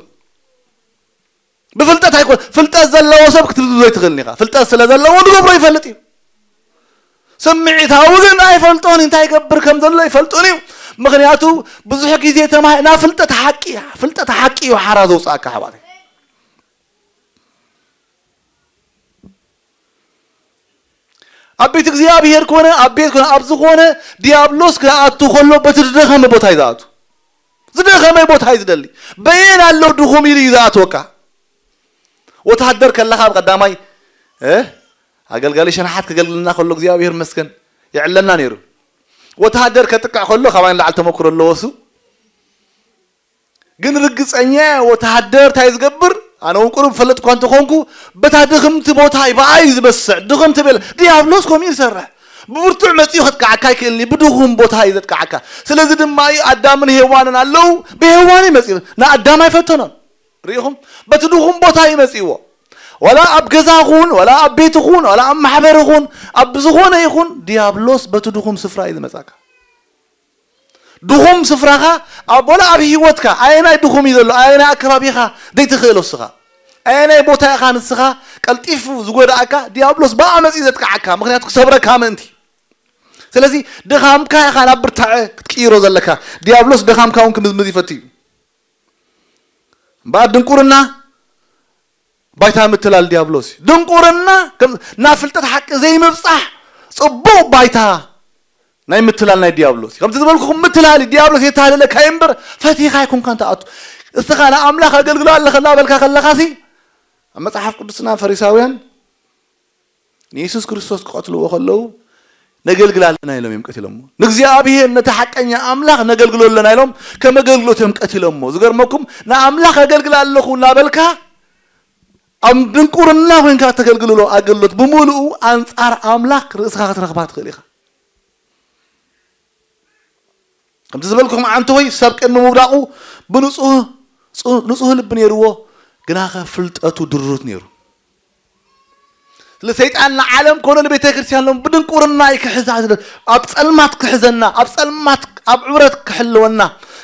ብፍልጠት ኣይኮን፣ ፍልጠት ዘለዎ ሰብ ክትብዝብዞ ኣይትኽእልን ኢኻ። ፍልጠት ስለ ዘለዎ ዝገብሮ ይፈልጥ እዩ። ስምዒታዊ ግን ኣይፈልጦን እዩ፣ እንታይ ይገብር ከም ዘሎ ኣይፈልጦን እዩ። ምኽንያቱ ብዙሕ ግዜ ተማሂ-፣ ናብ ፍልጠት ሓቂ፣ ፍልጠት ሓቂ እዩ ሓራ ዘውፅኣካ ኣሕዋተይ። ኣብ ቤት እግዚኣብሔር ኮነ ኣብ ቤት ኮነ ኣብ ዝኾነ ዲያብሎስ ክኣቱ ከሎ በቲ ዝደኸመ ቦታ እዩ ዝኣቱ። ዝደኸመ ቦታ እዩ ዝደሊ። በየን ኣሎ ድኹም ኢሉ እዩ ዝኣትወካ። ወተሃደር ከለኻ ኣብ ቀዳማይ እ ኣገልጋሊ ሸንሓት ከገልግልና ከሎ እግዚኣብሔር መስገን ይዕለና ነይሩ። ወተሃደር ከጥቅዕ ከሎ ካባይ ንላዕሊ ተመክሮ ኣለዎ እሱ። ግን ርግጸኛ ወተሃደር እንታይ ዝገብር? ኣነ እውን ቁሩብ ፈለጥ እኳ እንተኾንኩ፣ በታ ድኽምቲ ቦታ እዩ ብኣይ ዝበስዕ። ድኽምቲ ቤላ፣ ዲያብሎስ ከምኡ እዩ ዝሰርሕ። ብብርቱዕ መጺኡ ከጥቅዓካ ኣይክእልን እዩ፣ ብድኹም ቦታ እዩ ዘጥቅዓካ። ስለዚ ድማ እዩ ኣዳምን ሄዋንን ኣለዉ፣ ብሄዋን እዩ መጺኡ። ንኣዳም ኣይፈተኖን። ርኢኹም? በቲ ድኹም ቦታ እዩ መጺእዎ። ዋላ ኣብ ገዛ ኹን፣ ዋላ ኣብ ቤት ኹን፣ ዋላ ኣብ ማሕበር ኹን፣ ኣብ ዝኾነ ይኹን፣ ዲያብሎስ በቲ ድኹም ስፍራ እዩ ዝመጻካ። ድኹም ስፍራኻ ኣብ፣ ወላ ኣብ ህይወትካ ኣየናይ ድኹም እዩ ዘሎ? ኣየናይ ኣከባቢኻ ዘይትኽእሎ እስኻ? ኣየናይ ቦታ ኢኻ ንስኻ ቀልጢፉ ዝጎድኣካ? ዲያብሎስ ብኣ መጺኡ ዘጥቅዓካ፣ ምኽንያቱ ክሰብረካ ምእንቲ። ስለዚ ድኻምካ ኢኻ ናብ ብርታዐ ክትቅይሮ ዘለካ። ዲያብሎስ ድኻምካ እውን ክምዝምዝ ይፈቱ እዩ። እምበኣር ድንቁርና ባይታ ምትላል ዲያብሎስ እዩ። ድንቁርና ከም ናብ ፍልጠት ሓቂ ዘይምብጻሕ ጽቡቕ ባይታ ናይ ምትላል ናይ ዲያብሎስ እዩ። ከምቲ ዝበልኩኹም ምትላል እዩ። ዲያብሎስ የታልለካ እዩ እምበር ፈቲኻ ኣይኮንካን ትኣቱ። እስኻ ንኣምላኽ ኣገልግሎ ኣለኸ እናበልካ ከለኻሲ ኣብ መጽሓፍ ቅዱስና ፈሪሳውያን ንየሱስ ክርስቶስ ክቐትልዎ ከለዉ ነገልግል ኣለና ኢሎም እዮም ቀቲሎሞ። ንእግዚኣብሔር ነቲ ሓቀኛ ኣምላኽ ነገልግሎ ኣለና ኢሎም ከም ኣገልግሎት እዮም ቀቲሎሞ። ዝገርመኩም ንኣምላኽ ኣገልግል ኣለኹ እናበልካ ኣብ ድንቁርና ኮይንካ ተገልግልሎ ኣገልግሎት ብምሉኡ ኣንጻር ኣምላኽ ርእስኻ ክትረኽባ ትኽእል ኢኻ። ከምቲ ዝበልኩኹም ዓንተ ሆይ ሰብ ቅድሚ ምውዳቑ ብንጹህ ጽ-፣ ንጹህ ልቢ ነይርዎ፣ ግናኸ ፍልጠቱ ድሩት ነይሩ። ስለ ሰይጣን ንዓለም ኮነ ንቤተ ክርስቲያን ሎም ብድንቁርና እዩ ክሕዛ ዝደ-፣ ኣብ ጸልማት ክሕዘና፣ ኣብ ጸልማት፣ ኣብ ዕብረት ክሕልወና፣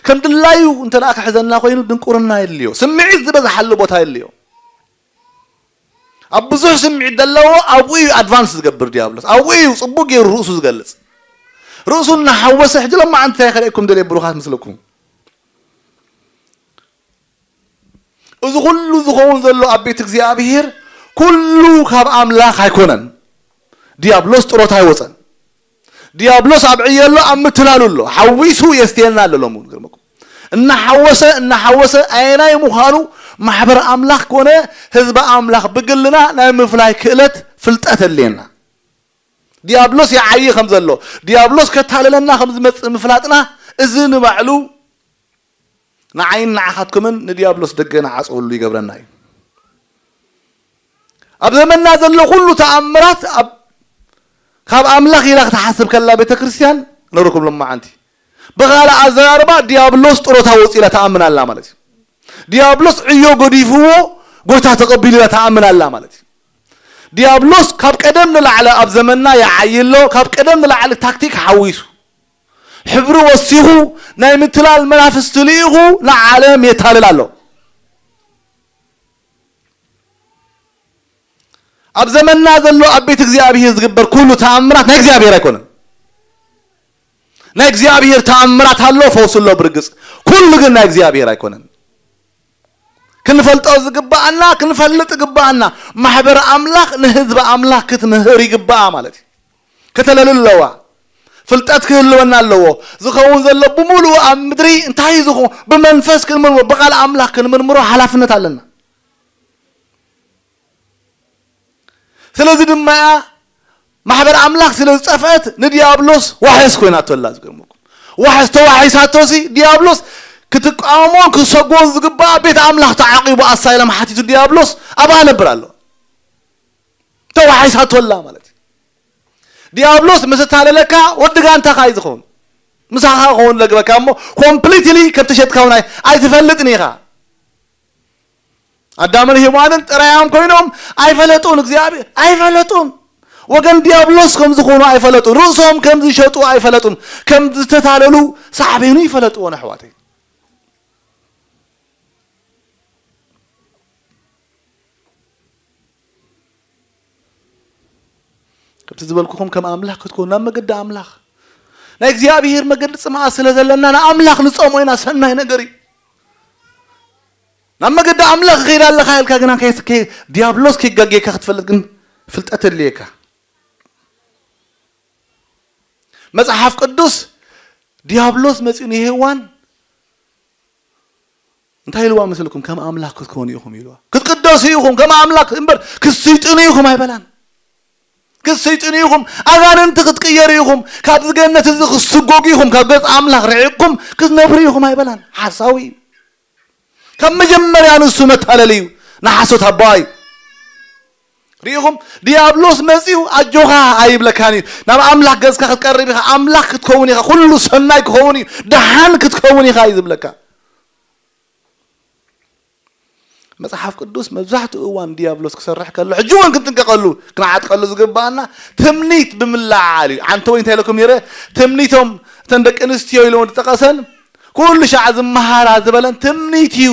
ከም ድላዩ እንተ ደኣ ክሕዘና ኮይኑ ድንቁርና የድልዮ። ስምዒት ዝበዝሓሉ ቦታ የድልዮ። ኣብ ብዙሕ ስምዒት ዘለዎ ኣብኡ እዩ ኣድቫንስ ዝገብር ዲያብሎስ። ኣብኡ እዩ ጽቡቕ ገይሩ ርእሱ ዝገልጽ። ርእሱ እናሓወሰ ሕጂ ሎማዓንቲ እንታይ ከርእየኩም ደልየ ብሩኻት ምስለኩም። እዚ ኩሉ ዝኸውን ዘሎ ኣብ ቤት እግዚኣብሔር ኩሉ ካብ ኣምላኽ ኣይኮነን። ዲያብሎስ ጥሮታ ኣይወጸን። ዲያብሎስ ኣብ ዕዮ ኣሎ፣ ኣብ ምትላሉ ኣሎ። ሓዊሱ የስትየና ኣሎ ሎሚ እውን፣ ግርመኩም። እናሓወሰ፣ እናሓወሰ ኣየናይ ምዃኑ ማሕበር ኣምላኽ ኮነ ህዝቢ ኣምላኽ ብግልና ናይ ምፍላይ ክእለት ፍልጠት ኣድልየና። ዲያብሎስ ይዓዪ ከም ዘሎ፣ ዲያብሎስ ከታልለና ከም ዝመጽእ ምፍላጥና፣ እዚ ንባዕሉ ንዓይን ንዓኻትኩምን ንዲያብሎስ ደገ ንዓጽወሉ ይገብረና እዩ። ኣብ ዘመንና ዘሎ ኩሉ ተኣምራት ኣብ፣ ካብ ኣምላኽ ኢላ ክትሓስብ ከላ ቤተ ክርስቲያን ነረኩም ሎማዓንቲ። ብኻልእ ኣዘራርባ ዲያብሎስ ጥሮታ ወፂኡ ኢላ ትኣምን ኣላ ማለት እዩ። ዲያብሎስ ዕዮ ገዲፍዎ ጎይታ ተቐቢሉ ኢላ ትኣምን ኣላ ማለት እዩ። ዲያብሎስ ካብ ቀደም ንላዕሊ ኣብ ዘመንና ይዓዪ ኣሎ። ካብ ቀደም ንላዕሊ ታክቲክ ሓዊሱ፣ ሕብሪ ወሲኹ፣ ናይ ምትላል መናፍስቲ ልኢኹ ንዓለም የታልል ኣሎ። ኣብ ዘመንና ዘሎ ኣብ ቤት እግዚኣብሔር ዝግበር ኩሉ ተኣምራት ናይ እግዚኣብሔር ኣይኮነን። ናይ እግዚኣብሔር ተኣምራት ኣሎ፣ ፈውሲ ኣሎ ብርግጽ። ኩሉ ግን ናይ እግዚኣብሔር ኣይኮነን። ክንፈልጦ ዝግባኣና፣ ክንፈልጥ ይግባኣና። ማሕበር ኣምላኽ ንህዝቢ ኣምላኽ ክትምህር ይግባኣ ማለት እዩ። ከተለሊ ኣለዋ። ፍልጠት ክህልወና ኣለዎ። ዝኸውን ዘሎ ብምሉኡ ኣብ ምድሪ እንታይ እዩ ዝኸውን? ብመንፈስ ክንምርምሮ፣ ብቃል ኣምላኽ ክንምርምሮ ሓላፍነት ኣለና። ስለዚ ድማ እያ ማሕበር ኣምላኽ ስለ ዝጠፍአት ንዲያብሎስ ዋሕስ ኮይናቶ ኣላ። ዝገርመኩም ዋሕስ ተዋሒሳቶ ሲ ዲያብሎስ ክትቃወሞን ክሰጎን ዝግባኣ ቤት ኣምላኽ ተዓቂቡ ኣሳይለም ሓቲቱ ዲያብሎስ ኣብኣ ነብር ኣሎ። ተዋሒሳቶ ኣላ ማለት እዩ። ዲያብሎስ ምስ እታለለካ ወዲ ጋንታኻ እዩ ዝኸውን። ምሳኻ ክኸውን ለግበካ እሞ ኮምፕሊትሊ ከም ተሸጥካ እውን ኣይ- ኣይትፈልጥን ኢኻ። ኣዳምን ሔዋንን ጥራዮም ኮይኖም ኣይፈለጡን፣ እግዚኣብሔር ኣይፈለጡን። ወገን ዲያብሎስ ከም ዝኾኑ ኣይፈለጡን። ርእሶም ከም ዝሸጡ ኣይፈለጡን። ከም ዝተታለሉ ሳዕቤኑ ይፈለጥዎ ኣሕዋተይ። ከምቲ ዝበልኩኹም ከም ኣምላኽ ክትኮኑ ናብ መገዲ ኣምላኽ ናይ እግዚኣብሔር መገዲ ጽምኣ ስለ ዘለና ንኣምላኽ ንጸሞ ኢና። ሰናይ ነገር እዩ። ናብ መገዲ ኣምላኽ ኸይዳ ኣለኻ ኢልካ ግና ከይስ- ከይ- ዲያብሎስ ከይጋጌካ ክትፈልጥ ግን ፍልጠት የድልየካ። መጽሓፍ ቅዱስ ዲያብሎስ መጺኡ ንሄዋን እንታይ ኢልዋ መስልኩም? ከም ኣምላኽ ክትኮኑ ኢኹም ኢልዋ። ክትቅደሱ ኢኹም፣ ከም ኣምላኽ እምበር ክትስይጥኑ ኢኹም ኣይበላን። ክትስይጥኑ ኢኹም፣ ኣጋንንቲ ክትቅየሩ ኢኹም፣ ካብዚ ገነት እዚ ክትስጎጉ ኢኹም፣ ካብ ገጽ ኣምላኽ ርሒቕኩም ክትነብሩ ኢኹም ኣይበላን። ሓሳዊ እዩ። ካብ መጀመርያ ንሱ መታለሊ እዩ፣ ንሓሶት ኣቦኣ እዩ። ርኢኹም፣ ዲያብሎስ መጺኡ ኣጆኻ ኣይብለካን እዩ። ናብ ኣምላኽ ገጽካ ክትቀርብ ኢኻ፣ ኣምላኽ ክትከውን ኢኻ፣ ኩሉ ሰናይ ክኸውን እዩ፣ ደሓን ክትከውን ኢኻ እዩ ዝብለካ። መጽሓፍ ቅዱስ መብዛሕትኡ እዋን ዲያብሎስ ክሰርሕ ከሎ ሕጂ እውን ክንጥንቀቐሉ ክንዓጥቀሉ ዝግባኣና ትምኒት ብምልዓል እዩ። ዓንተ ወይ እንታይ ኢለኩም ነይረ? ትምኒቶም እተን ደቂ ኣንስትዮ ኢሎም ዝጠቐሰን ኩሉ ሻዕ ዝመሃራ ዝበለን ትምኒት እዩ።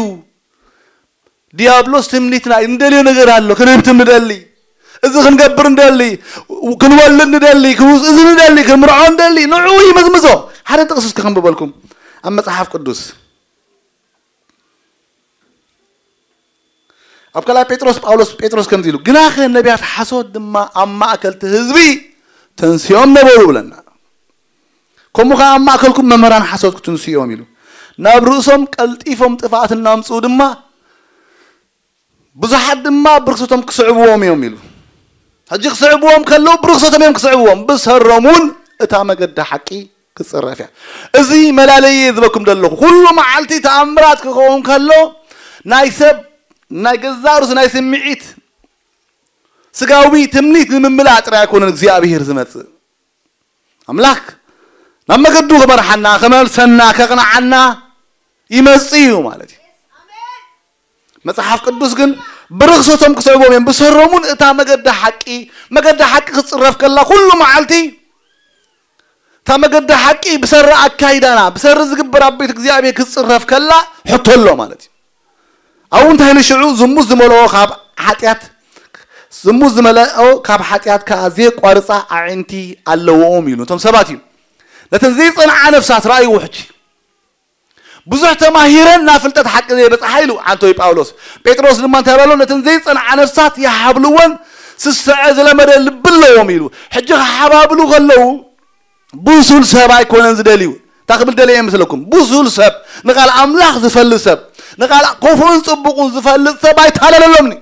ዲያብሎስ ትምኒትና እዩ። እንደልዮ ነገር ኣሎ፣ ክንህብትም ንደሊ፣ እዚ ክንገብር ንደሊ፣ ክንወልድ ንደሊ፣ ክንውስ- እዚ ንደሊ፣ ክንምርዖ ንደሊ፣ ንዑ ይመዝምዞ። ሓደ ጥቕስ እስኪ ክንብበልኩም ኣብ መጽሓፍ ቅዱስ ኣብ ካልኣይ ጴጥሮስ ጳውሎስ ጴጥሮስ ከምዚ ኢሉ ግናኸ ነቢያት ሓሶት ድማ ኣብ ማእከል እቲ ህዝቢ ተንሲኦም ነበሩ ብለና። ከምኡ ኸዓ ኣብ ማእከልኩም መምህራን ሓሶት ክትንስኡ እዮም ኢሉ። ናብ ርእሶም ቀልጢፎም ጥፍኣት እናምፅኡ ድማ ብዙሓት ድማ ብርክሰቶም ክስዕብዎም እዮም ኢሉ። ሕጂ ክስዕብዎም ከለዉ ብርክሰቶም እዮም ክስዕብዎም፣ ብሰሮም እውን እታ መገዲ ሓቂ ክፅረፍ እያ። እዚ መላለየ ዝበኩም ዘለኹ ኩሉ መዓልቲ ተኣምራት ክኸውን ከሎ ናይ ሰብ ናይ ገዛእ ርእሱ ናይ ስምዒት ስጋዊ ትምኒት ንምምላእ ጥራይ ኣይኮነን እግዚኣብሔር ዝመጽእ። ኣምላኽ ናብ መገዱ ክመርሓና፣ ክመልሰና፣ ከቕንዓና ይመጽእ እዩ ማለት እዩ። መጽሓፍ ቅዱስ ግን ብርኽሰቶም ክስዕቦም እዮም፣ ብሰሮሙን እታ መገዲ ሓቂ፣ መገዲ ሓቂ ክትጽረፍ ከላ ኩሉ መዓልቲ እታ መገዲ ሓቂ ብሰሪ ኣካይዳና፣ ብሰሪ ዝግበር ኣብ ቤት እግዚኣብሔር ክትጽረፍ ከላ ሕቶ ኣሎ ማለት እዩ። ኣብኡ እንታይ ኢሉ ሽዑ ዝሙት ዝመልኦ ካብ ሓጢኣት ዝሙት ዝመልኦ ካብ ሓጢኣት ከኣ ዘየቋርጻ ኣዒንቲ ኣለዎም ኢሉ ነቶም ሰባት እዩ። ነተን ዘይጸንዓ ነፍሳት ረኣይዎ ሕጂ ብዙሕ ተማሂረን ናብ ፍልጠት ሓቂ ዘይበጽሓ ኢሉ ዓንቶይ ጳውሎስ። ጴጥሮስ ድማ እንታይ በሎ? ነተን ዘይጸንዓ ነፍሳት ይሃብልወን ስስዐ ዝለመደ ልቢ ኣለዎም ኢሉ። ሕጂ ክሓባብሉ ከለዉ ብሱል ሰብ ኣይኮነን ዝደልዩ። እንታይ ክብል ደልየ እየ መስለኩም? ብሱል ሰብ፣ ንቃል ኣምላኽ ዝፈልጥ ሰብ፣ ንቃል ክፉእን ጽቡቕን ዝፈልጥ ሰብ ኣይታለለሎምኒ።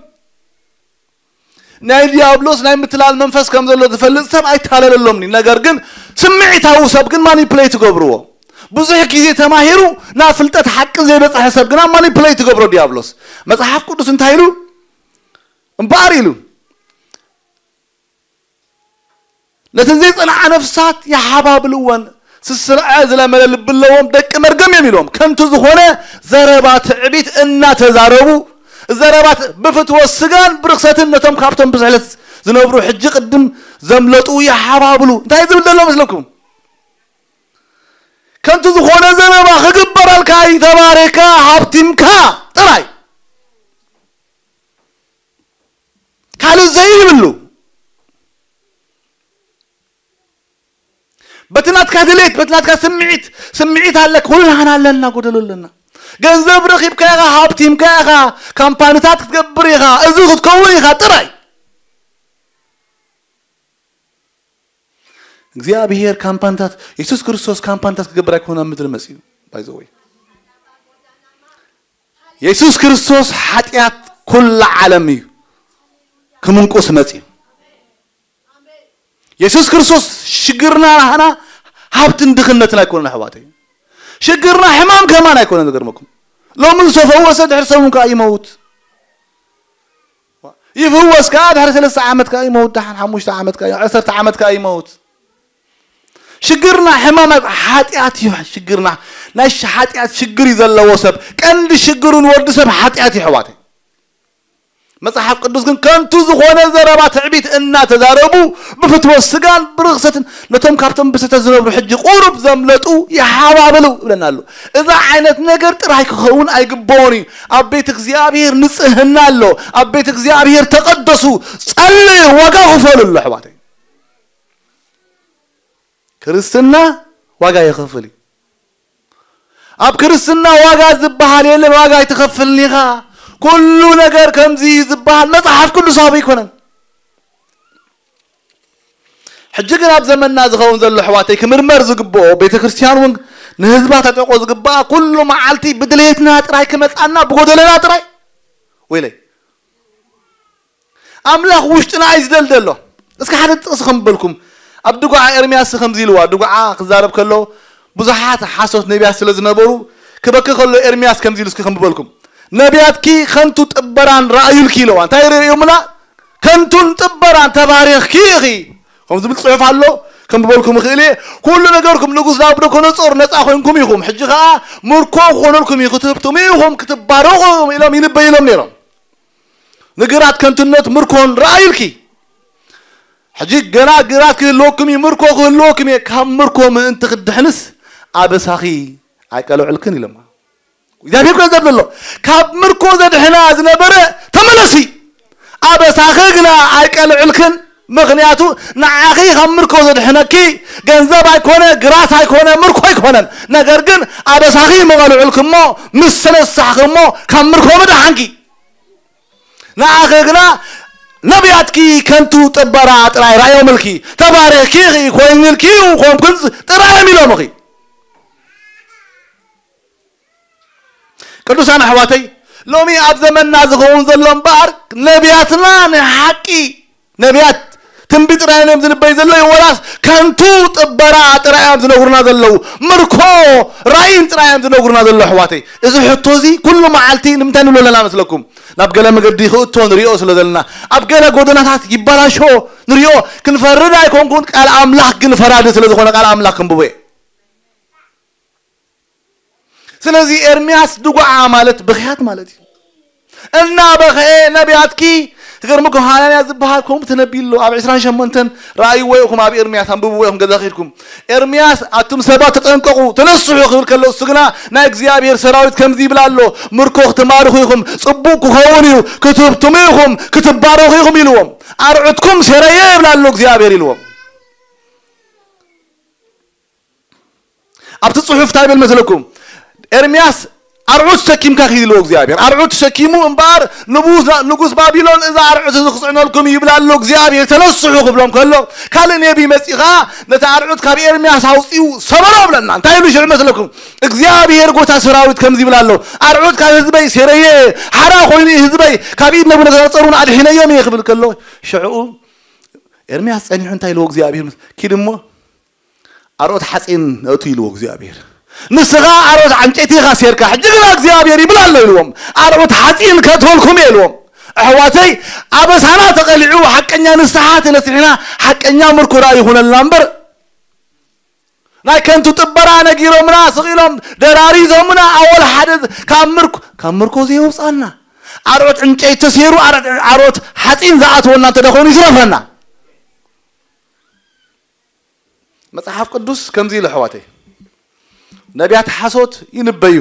ናይ ዲያብሎስ ናይ ምትላል መንፈስ ከም ዘሎ ዝፈልጥ ሰብ ኣይታለለሎምኒ። ነገር ግን ስምዒታዊ ሰብ ግን ማኒፕሌት ይገብርዎ። ብዙሕ ግዜ ተማሂሩ ናብ ፍልጠት ሓቂ ዘይበጽሐ ሰብ ግና ማኒፕሌት ይገብሮ ዲያብሎስ። መጽሓፍ ቅዱስ እንታይ ኢሉ? እምበኣር ኢሉ ነተን ዘይጸንዓ ነፍሳት ይሓባብልወን፣ ስስዐ ዝለመደ ልቢ ኣለዎም፣ ደቂ መርገም እዮም ኢሎም። ከንቱ ዝኾነ ዘረባ ትዕቢት እናተዛረቡ፣ ዘረባ ት- ብፍትወት ስጋን ብርኽሰትን ነቶም ካብቶም ብስሕለት ዝነብሩ ሕጂ ቅድም ዘምለጡ ይሓባብሉ። እንታይ ዝብል ዘሎ መስለኩም? ከንቱ ዝኾነ ዘረባ ክግበረልካ እዩ፣ ተባሪኽካ፣ ሃብቲምካ ጥራይ። ካልእ ዘይብሉ። በቲ ናትካ ድሌት፣ በቲ ናትካ ስምዒት፣ ስምዒት ኣለካ፣ ኩሉ ናህና ኣለና፣ ጎደሎ ኣለና። ገንዘብ ረኺብካ ኢኻ፣ ሃብቲምካ ኢኻ፣ ካምፓኒታት ክትገብር ኢኻ፣ እዚ ክትከውን ኢኻ ጥራይ። እግዚኣብሔር ካምፓኒታት፣ የሱስ ክርስቶስ ካምፓኒታት ክገብር ኣይኮነ ኣብ ምድሪ መጺኡ። ባይ ዘ ወይ የሱስ ክርስቶስ ሓጢኣት ኩላ ዓለም እዩ ክምንቁስ መጺኡ። የሱስ ክርስቶስ ሽግርና ናህና ሃብትን ድኽነትን ኣይኮነን ኣሕዋተይ። ሽግርና ሕማም ከማን ኣይኮነን። ዝገርመኩም ሎሚ ዝተፈወሰ ድሕሪ ሰሙን ከዓ ይመውት። ይፍወስ ከዓ ድሕሪ ሰለስተ ዓመት ከዓ ይመውት። ደሓን ሓሙሽተ ዓመት ከዓ፣ ዓሰርተ ዓመት ከዓ ይመውት። ሽግርና ሕማም ኣይ-፣ ሓጢኣት እዩ ሽግርና። ናይ ሽ-፣ ሓጢኣት ሽግር እዩ ዘለዎ ሰብ። ቀንዲ ሽግሩ ንወዲ ሰብ ሓጢኣት እዩ፣ ኣሕዋተይ። መጽሓፍ ቅዱስ ግን ከንቱ ዝኾነ ዘረባ ትዕቢት እናተዛረቡ ብፍትወት ስጋን ብርኽሰትን ነቶም ካብቶም ብስህተት ዝነብሩ ሕጂ ቁሩብ ዘምለጡ ይሓባብሉ ይብለና ኣሎ። እዛ ዓይነት ነገር ጥራይ ክኸውን ኣይግብኦን እዩ። ኣብ ቤት እግዚኣብሔር ንጽህና ኣሎ። ኣብ ቤት እግዚኣብሔር ተቐደሱ፣ ጸልዩ፣ ዋጋ ክፈሉ ኣሎ፣ ኣሕዋተይ። ክርስትና ዋጋ የኸፍል እዩ። ኣብ ክርስትና ዋጋ ዝበሃል የለን፣ ዋጋ ኣይትኸፍልን ኢኻ። ኩሉ ነገር ከምዚ እዩ ዝበሃል መጽሓፍ ቅዱሳዊ ኣይኮነን። ሕጂ ግን ኣብ ዘመንና ዝኸውን ዘሎ፣ ኣሕዋተይ፣ ክምርመር ዝግብኦ፣ ቤተ ክርስቲያን እውን ንህዝባ ተጠቆ ዝግብኣ፣ ኩሉ መዓልቲ ብድሌትና ጥራይ ክመጻና፣ ብጎደለና ጥራይ። ወይለይ። ኣምላኽ ውሽጥና እዩ ዝደልደሎ። እስኪ ሓደ ጥቕሲ ከም በልኩም፣ ኣብ ድጉዓ ኤርምያስ ከምዚ ኢልዋ፣ ድጉዓ ክዛረብ ከሎ ብዙሓት ሓሶት ነቢያት ስለ ዝነበሩ፣ ክበኪ ከሎ ኤርምያስ ከምዚ ኢሉ፣ እስኪ ከም በልኩም፣ "ነቢያትኪ ከንቱ ጥበራን ረኣዩልኪ" ኢለዋ። እንታይ ርእዮምና? "ከንቱን ጥበራን ተባሪኽኪ ኢኺ" ከም ዝብል ጽሑፍ ኣሎ። ከም በልኩም እኽእል እየ፣ "ኩሉ ነገርኩም ንጉስ ናቡከደነጾር ነጻ ኮይንኩም ኢኹም። ሕጂ ኸኣ ምርኮ ክኾነልኩም እዩ፣ ክትህብትሙ ኢኹም፣ ክትባረኹ ኢኹም" ኢሎም ይንበዩሎም ነይሮም። ንግራት ከንቱነት ምርኮን ረኣዩልኪ። ሕጂ ገና ግራት ክህልወኩም እዩ፣ ምርኮ ክህልወኩም እዩ። ካብ ምርኮ ምእንቲ ክትድሕንስ ኣበሳኺ ኣይቀልዕልክን ኢሎማ። እግዚኣብሔር ክዛረብ ዘሎ፣ ካብ ምርኮ ዘድሕና ዝነበረ ተመለሲ። ኣበሳኺ ግና ኣይቀልዕልክን። ምኽንያቱ ንዓኺ ካብ ምርኮ ዘድሕነኪ ገንዘብ ኣይኮነ፣ ግራት ኣይኮነ፣ ምርኮ ኣይኮነን። ነገር ግን ኣበሳኺ መቐልዕልኪ እሞ ምስ ተነሳሕኪ እሞ ካብ ምርኮ ምድሓንኪ። ንዓኺ ግና ነቢያትኪ ከንቱ ጥበራ ጥራይ ራእዮምልኪ፣ ተባሪኽኪ ኢኺ፣ ኮይንልኪ እዩ፣ ኮንኩን ጥራይ እዮም ኢሎምኺ። ቅዱሳን ኣሕዋተይ፣ ሎሚ ኣብ ዘመንና ዝኸውን ዘሎ እምበኣር፣ ነቢያትና ናይ ሓቂ ነቢያት ትንቢት ጥራይ እዮም ዝንበዩ ዘለዉ፣ ወላስ ከንቱ ጥበራ ጥራይ እዮም ዝነግሩና ዘለዉ? ምርኮ ራእይን ጥራይ እዮም ዝነግሩና ዘለዉ፣ ኣሕዋተይ። እዚ ሕቶ እዚ ኩሉ መዓልቲ ንምንታይ ንብሎ ኣለና መስለኩም? ናብ ገለ መገዲ ክእቶ ንሪኦ ስለ ዘለና፣ ኣብ ገለ ጎደናታት ይበላሾ ንሪኦ። ክንፈርድ ኣይኮንኩን፣ ቃል ኣምላኽ ግን ፈራዲ ስለ ዝኾነ ቃል ኣምላኽ ክንብቦ እየ። ስለዚ ኤርምያስ ድጉዓ ማለት ብኽያት ማለት እዩ። እናበኸየ ነቢያትኪ፣ ክገርምኩም ሃናንያ ዝበሃል ከምኡ ተነብዩ ኣሎ። ኣብ ዕስራን ሸሞንተን ረኣይዎ ኢኹም፣ ኣብ ኤርምያስ ኣንብብዎ ኢኹም ገዛ ኸይድኩም። ኤርምያስ ኣቱም ሰባት ተጠንቀቑ፣ ተነስሑ ክብል ከሎ እሱ ግና ናይ እግዚኣብሔር ሰራዊት ከምዚ ይብል ኣሎ፣ ምርኮ ክትማርኹ ኢኹም፣ ጽቡቕ ክኸውን እዩ፣ ክትህብትሙ ኢኹም፣ ክትባረኹ ኢኹም ኢልዎም። ኣርዑትኩም ሴረየ ይብል ኣሎ እግዚኣብሔር ኢልዎም። ኣብቲ ጽሑፍ እንታይ ይብል መስለኩም? ኤርምያስ ኣርዑት ተሰኪምካ ኪድ ኢልዎ እግዚኣብሔር። ኣርዑት ተሰኪሙ እምበኣር ንጉስ፣ ንጉስ ባቢሎን እዛ ኣርዑት እዚ ክጽዕነልኩም እዩ ይብል ኣሎ እግዚኣብሔር፣ ተነስሑ ክብሎም ከሎ ካልእ ነቢ መጺኡ ኸኣ ነቲ ኣርዑት ካብ ኤርምያስ ኣውጺኡ ሰበሮ ብለና። እንታይ ኢሉ ሽዑ መስለኩም? እግዚኣብሔር ጎታ ሰራዊት ከምዚ ይብል ኣሎ፣ ኣርዑት ካብ ህዝበይ ሴረየ፣ ሓራ ኮይኑ ህዝበይ ካብ ኢድ ነቡከደነጾር እውን ኣድሒነዮም እየ ክብል ከሎ ሽዑ ኤርምያስ ጸኒሑ እንታይ ኢልዎ እግዚኣብሔር? ኪድ እሞ ኣርዑት ሓጺን እቱ ኢልዎ እግዚኣብሔር። ንስኻ ኣርዑት ዕንጨይቲ ኢኻ ሴርካ፣ ሕጂ ግና እግዚኣብሔር ይብል ኣሎ ኢልዎም። ኣርዑት ሓጺን ከእትወልኩም እየ ኢልዎም። ኣሕዋተይ፣ ኣበሳና ተቐሊዑ ሓቀኛ ንስሓ ተነሲሕና ሓቀኛ ምርኮ ደኣ ይኹነልና እምበር፣ ናይ ከንቱ ጥበራ ነጊሮምና፣ ስቕ ኢሎም ደራሪዞምና፣ ኣወል ሓደ ካብ ምርኮ፣ ካብ ምርኮ ዘየውጻና። ኣርዑት ዕንጨይቲ ተሴሩ፣ ኣርዑት፣ ኣርዑት ሓጺን ዝኣትወና እንተ ደኾኑ ይትረፈና። መጽሓፍ ቅዱስ ከምዚ ኢሉ፣ ኣሕዋተይ፣ ነቢያት ሓሶት ይንበዩ፣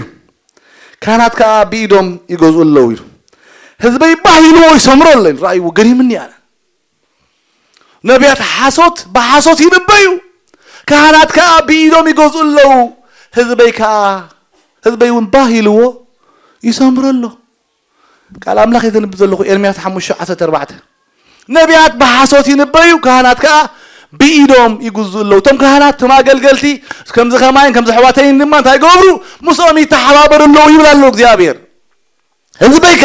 ካህናት ከኣ ብኢዶም ይገዝኡ ኣለዉ ኢሉ። ህዝበይ ባህ ኢልዎ ይሰምሮ ኣሎ ኢሉ። ረኣይዎ፣ ገሪምኒ ኣነ። ነቢያት ሓሶት ብሓሶት ይንበዩ፣ ካህናት ከኣ ብኢዶም ይገዝኡ ኣለዉ። ህዝበይ ከኣ፣ ህዝበይ እውን ባህ ኢልዎ ይሰምሮ ኣሎ። ቃል ኣምላኽ እየ ዘንብብ ዘለኹ፣ ኤርምያስ ሓሙሽተ ዓሰርተ ኣርባዕተ። ነቢያት ብሓሶት ይንበዩ፣ ካህናት ከኣ ብኢዶም ይግዝኡ ኣለዉ። እቶም ካህናት፣ እቶም ኣገልገልቲ፣ ከምዚ ከማይን ከምዚ ኣሕዋተይን ድማ እንታይ ይገብሩ? ምስኦም ይተሓባበሩ ኣለዉ ይብል ኣሎ እግዚኣብሔር። ህዝበይከ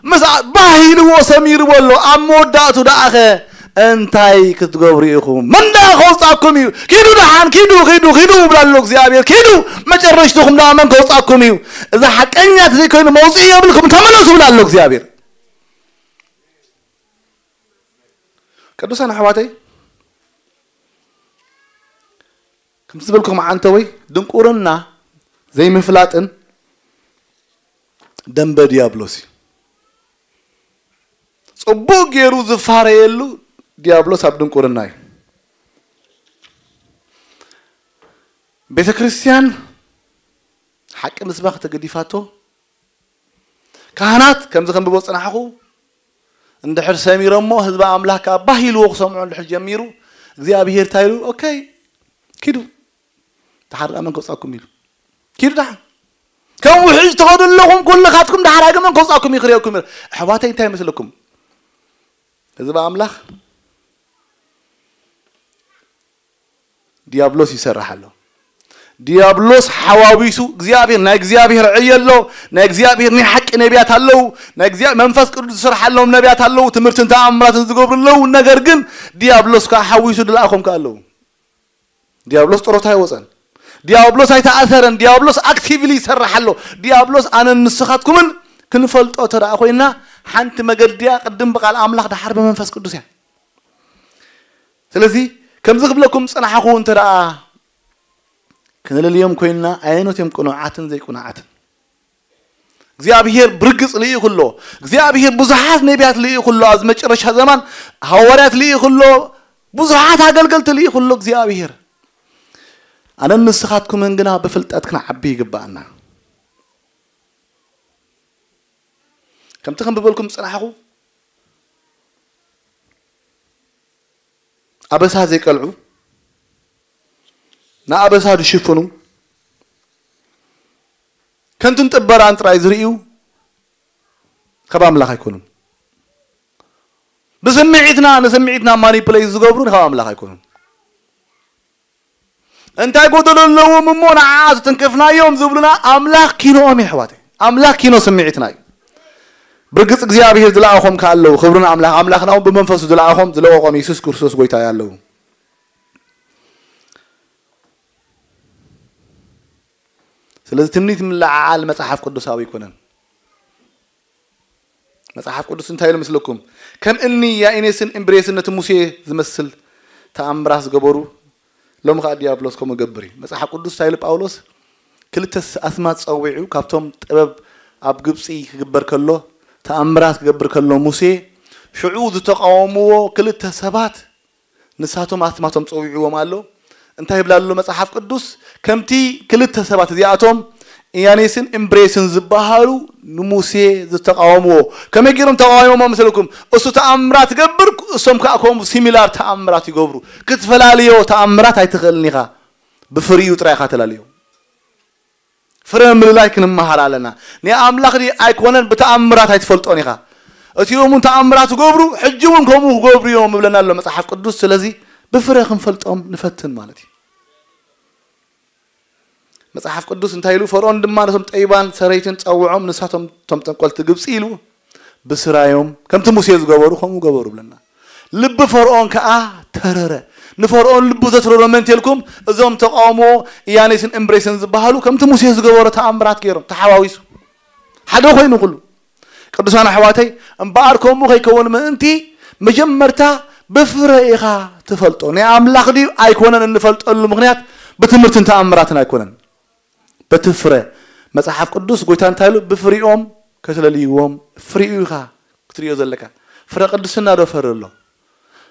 ምስ ኣ-፣ ባህ ኢልዎ ሰሚርዎ ኣሎ፣ ኣብ መወዳእቱ ደኣኸ እንታይ ክትገብሩ ኢኹም? መን ደኣ ከውጻኩም እዩ? ኪዱ ደሓን፣ ኪዱ፣ ኪዱ፣ ኪዱ ይብል ኣሎ እግዚኣብሔር። ኪዱ፣ መጨረሽትኹም ደኣ መን ከውጻኩም እዩ? እዛ ሓቀኛ ተዘይኮይኑ መውጽኢ የብልኩም፣ ተመለሱ ይብል ኣሎ እግዚኣብሔር። ቅዱሳን ኣሕዋተይ፣ ከምቲ ዝበልኩም ዓንተወይ፣ ድንቁርና ዘይምፍላጥን ደንበ ዲያብሎስ እዩ። ጽቡቕ ገይሩ ዝፋረየሉ ዲያብሎስ ኣብ ድንቁርና እዩ። ቤተ ክርስቲያን ሓቂ ምስባኽ ተገዲፋቶ፣ ካህናት ከምዚ ከንብቦ ጽናሕኹ እንድሕር ሰሚሮሞ ህዝቢ ኣምላኽ ካብ ባህ ኢልዎ ክሰምዖ እንድሕር ጀሚሩ እግዚኣብሔር እንታይ ኢሉ? ኦኬ፣ ኪዱ፣ ደሓር መን ከውጻኩም ኢሉ? ኪዱ ደሓር። ከም ውሕጅ ትኸዱ ኣለኹም ኩልኻትኩም፣ ደሓር መን ከውጻኩም እዩ ክርእየኩም ኢሉ። ኣሕዋተይ እንታይ ይመስለኩም? ህዝቢ ኣምላኽ ዲያብሎስ ይሰርሕ ኣሎ። ዲያብሎስ ሓዋዊሱ እግዚኣብሔር፣ ናይ እግዚኣብሔር ዕዮ ኣሎ፣ ናይ እግዚኣብሔር ናይ ሓቂ ነቢያት ኣለዉ፣ ናይ እግዚኣብሔር መንፈስ ቅዱስ ዝሰርሓሎም ነቢያት ኣለዉ፣ ትምህርትን ተኣምራትን ዝገብሩ ኣለዉ። ነገር ግን ዲያብሎስ ከዓ ሓዊሱ ድለኣኾም ከዓ ኣለዉ። ዲያብሎስ ጥሮታ ኣይወፀን። ዲያብሎስ ኣይተኣሰረን። ዲያብሎስ ኣክቲቭሊ ይሰርሕ ኣሎ። ዲያብሎስ ኣነን ንስኻትኩምን ክንፈልጦ ተደኣ ኮይና ሓንቲ መገዲ እያ፣ ቅድም ብቃል ኣምላኽ ደሓር ብመንፈስ ቅዱስ እያ። ስለዚ ከምዚ ክብለኩም ጽናሕኹ እንተ ደኣ ክነለልዮም ኮይንና ኣየኖት እዮም ቅኑዓትን ዘይቅኑዓትን? እግዚኣብሔር ብርግጽ ልኢኹ ኣሎ። እግዚኣብሔር ብዙሓት ነቢያት ልኢኹ ኣሎ። ኣብዚ መጨረሻ ዘማን ሃዋርያት ልኢኹ ኣሎ። ብዙሓት ኣገልገልቲ ልኢኹ ኣሎ እግዚኣብሔር። ኣነን ንስኻትኩምን ግና ብፍልጠት ክንዓቢ ይግባኣና። ከምቲ ከንብበልኩም ዝጸናሕኹ ኣበሳ ዘይቀልዑ፣ ንኣበሳ ዝሽፍኑ፣ ከንቱን ጥበራን ጥራይ ዝርእዩ ካብ ኣምላኽ ኣይኮኑን። ብስምዒትና ንስምዒትና ማኒፕሌት ዝገብሩ ካብ ኣምላኽ ኣይኮኑን። እንታይ ጎደሎ ኣለዎም እሞ ንዓ ዝትንክፍናዮም ዝብሉና ኣምላኽ ኪኖኦም እዩ ኣሕዋተይ። ኣምላኽ ኪኖ ስምዒትና እዩ። ብርግጽ እግዚኣብሔር ዝለኣኾም ከኣ ኣለዉ። ክብሪ ንኣምላኽ። ኣምላኽና እውን ብመንፈሱ ዝለኣኾም ዝለወቖም የሱስ ክርስቶስ ጎይታ እዩ ኣለዉ። ስለዚ ትምኒት ምልዕዓል መጽሓፍ ቅዱሳዊ ኣይኮነን። መጽሓፍ ቅዱስ እንታይ ኢሉ ምስለኩም? ከም እኒ ያኢኔስን እምብሬስን ነቲ ሙሴ ዝመስል ተኣምራት ዝገበሩ ሎም ከኣ ዲያብሎስ ከምኡ ገብር እዩ። መጽሓፍ ቅዱስ እንታይ ኢሉ ጳውሎስ? ክልተ ኣስማት ጸዊዑ ካብቶም ጥበብ ኣብ ግብጺ ክግበር ከሎ ተኣምራት ክገብር ከሎ ሙሴ ሽዑ ዝተቃወምዎ ክልተ ሰባት ንሳቶም ኣስማቶም ጸዊዕዎም ኣሎ። እንታይ ይብላ ኣሎ መጽሓፍ ቅዱስ? ከምቲ ክልተ ሰባት እዚኣቶም ኢያኔስን እምብሬስን ዝበሃሉ ንሙሴ ዝተቃወምዎ ከመይ ገይሮም ተቃዊሞሞ መስለኩም? እሱ ተኣምራት ይገብር፣ እሶም ከዓ ከምኡ ሲሚላር ተኣምራት ይገብሩ። ክትፈላልዮ ተኣምራት ኣይትኽእልን ኢኻ። ብፍሪኡ ጥራይ ኢኻ ተላልዮ። ፍረ ምልላይ ክንመሃር ኣለና። ናይ ኣምላኽ ድዩ ኣይኮነን ብተኣምራት ኣይትፈልጦን ኢኻ። እቲኦም እውን ተኣምራት ይገብሩ፣ ሕጂ እውን ከምኡ ክገብሩ እዮም ይብለና ኣሎ መጽሓፍ ቅዱስ። ስለዚ ብፍረ ክንፈልጦም ንፈትን ማለት እዩ። መጽሓፍ ቅዱስ እንታይ ኢሉ? ፈርኦን ድማ ነቶም ጠቢባን ሰረይትን ጸውዖም፣ ንሳቶም እቶም ጠንቆልቲ ግብጺ ኢሉ ብስራዮም ከምቲ ሙሴ ዝገበሩ ከምኡ ገበሩ ብለና። ልቢ ፈርኦን ከኣ ተረረ። ንፈርኦን ልቡ ዘትረሮ መን እንተልኩም? እዞም ተቃውሞ ኢያኔስን እምብሬስን ዝበሃሉ ከምቲ ሙሴ ዝገበሮ ተኣምራት ገይሮም ተሓዋዊሱ ሓደ ኮይኑ ኩሉ። ቅዱሳን ኣሕዋተይ፣ እምበኣር ከምኡ ከይከውን ምእንቲ መጀመርታ ብፍረ ኢኻ ትፈልጦ። ናይ ኣምላኽ ድዩ ኣይኮነን እንፈልጠሉ ምኽንያት ብትምህርትን ተኣምራትን ኣይኮነን። በቲ ፍረ መጽሓፍ ቅዱስ ጎይታ እንታይ ኢሉ? ብፍሪኦም ከተለልይዎም። ፍሪኡ ኢኻ ክትሪኦ ዘለካ። ፍረ ቅድስና ዶ ፈሪ ኣሎ?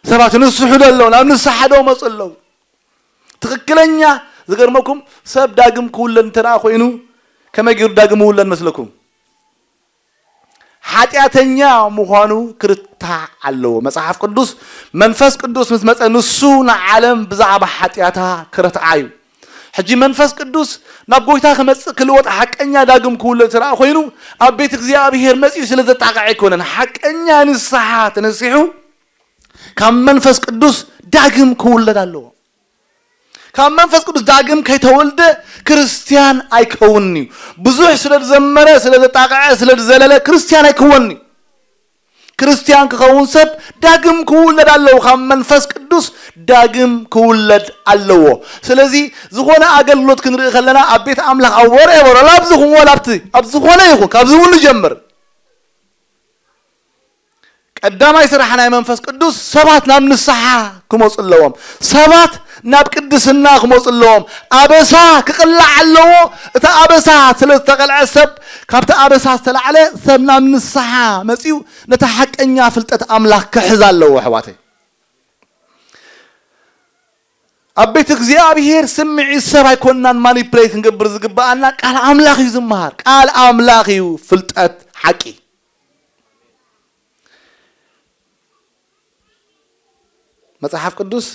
ሰባት ንስሑ ዶ ኣለዉ? ናብ ንስሓ ዶ መጹ ኣለዉ? ትኽክለኛ ዝገርመኩም ሰብ ዳግም ክውለድ እንተ ደኣ ኮይኑ ከመይ ገይሩ ዳግም ይውለድ መስለኩም? ሓጢኣተኛ ምዃኑ ክርታዕ ኣለዎ። መጽሓፍ ቅዱስ መንፈስ ቅዱስ ምስ መጸ ንሱ ንዓለም ብዛዕባ ሓጢኣታ ክረትዓ እዩ። ሕጂ መንፈስ ቅዱስ ናብ ጎይታ ክመጽእ ክልወጥ ሓቀኛ ዳግም ክውለድ ስርዓ ኮይኑ ኣብ ቤት እግዚኣብሔር መጺኡ ስለ ዘጣቕዐ ኣይኮነን። ሓቀኛ ንስሓ ተነሲሑ ካብ መንፈስ ቅዱስ ዳግም ክውለድ ኣለዎ። ካብ መንፈስ ቅዱስ ዳግም ከይተወልደ ክርስትያን ኣይከውንን እዩ። ብዙሕ ስለ ዝዘመረ፣ ስለ ዘጣቕዐ፣ ስለ ዝዘለለ ክርስትያን ኣይከውንን እዩ። ክርስትያን ክኸውን ሰብ ዳግም ክውለድ ኣለዎ። ካብ መንፈስ ቅዱስ ዳግም ክውለድ ኣለዎ። ስለዚ ዝኾነ ኣገልግሎት ክንርኢ ከለና ኣብ ቤት ኣምላኽ ኣብ ወረ ወረ ላብዚ ኹን ወላብቲ ኣብ ዝኾነ ይኹን ካብዚ እውን ንጀምር። ቀዳማይ ስራሕ ናይ መንፈስ ቅዱስ ሰባት ናብ ንስሓ ክመፁ ኣለዎም። ሰባት ናብ ቅድስና ክመፁ ኣለዎም። ኣበሳ ክቕላዕ ኣለዎ። እቲ ኣበሳ ስለ ዝተቐልዐ ሰብ ካብቲ ኣበሳ ዝተላዕለ ሰብ ናብ ንስሓ መፂኡ ነቲ ሓቀኛ ፍልጠት ኣምላኽ ክሕዝ ኣለዎ ኣሕዋተይ። ኣብ ቤት እግዚኣብሔር ስምዒት ሰብ ኣይኮንናን ማኒፕሌት ክንገብር ዝግባኣና። ቃል ኣምላኽ እዩ ዝመሃር። ቃል ኣምላኽ እዩ ፍልጠት ሓቂ። መጽሓፍ ቅዱስ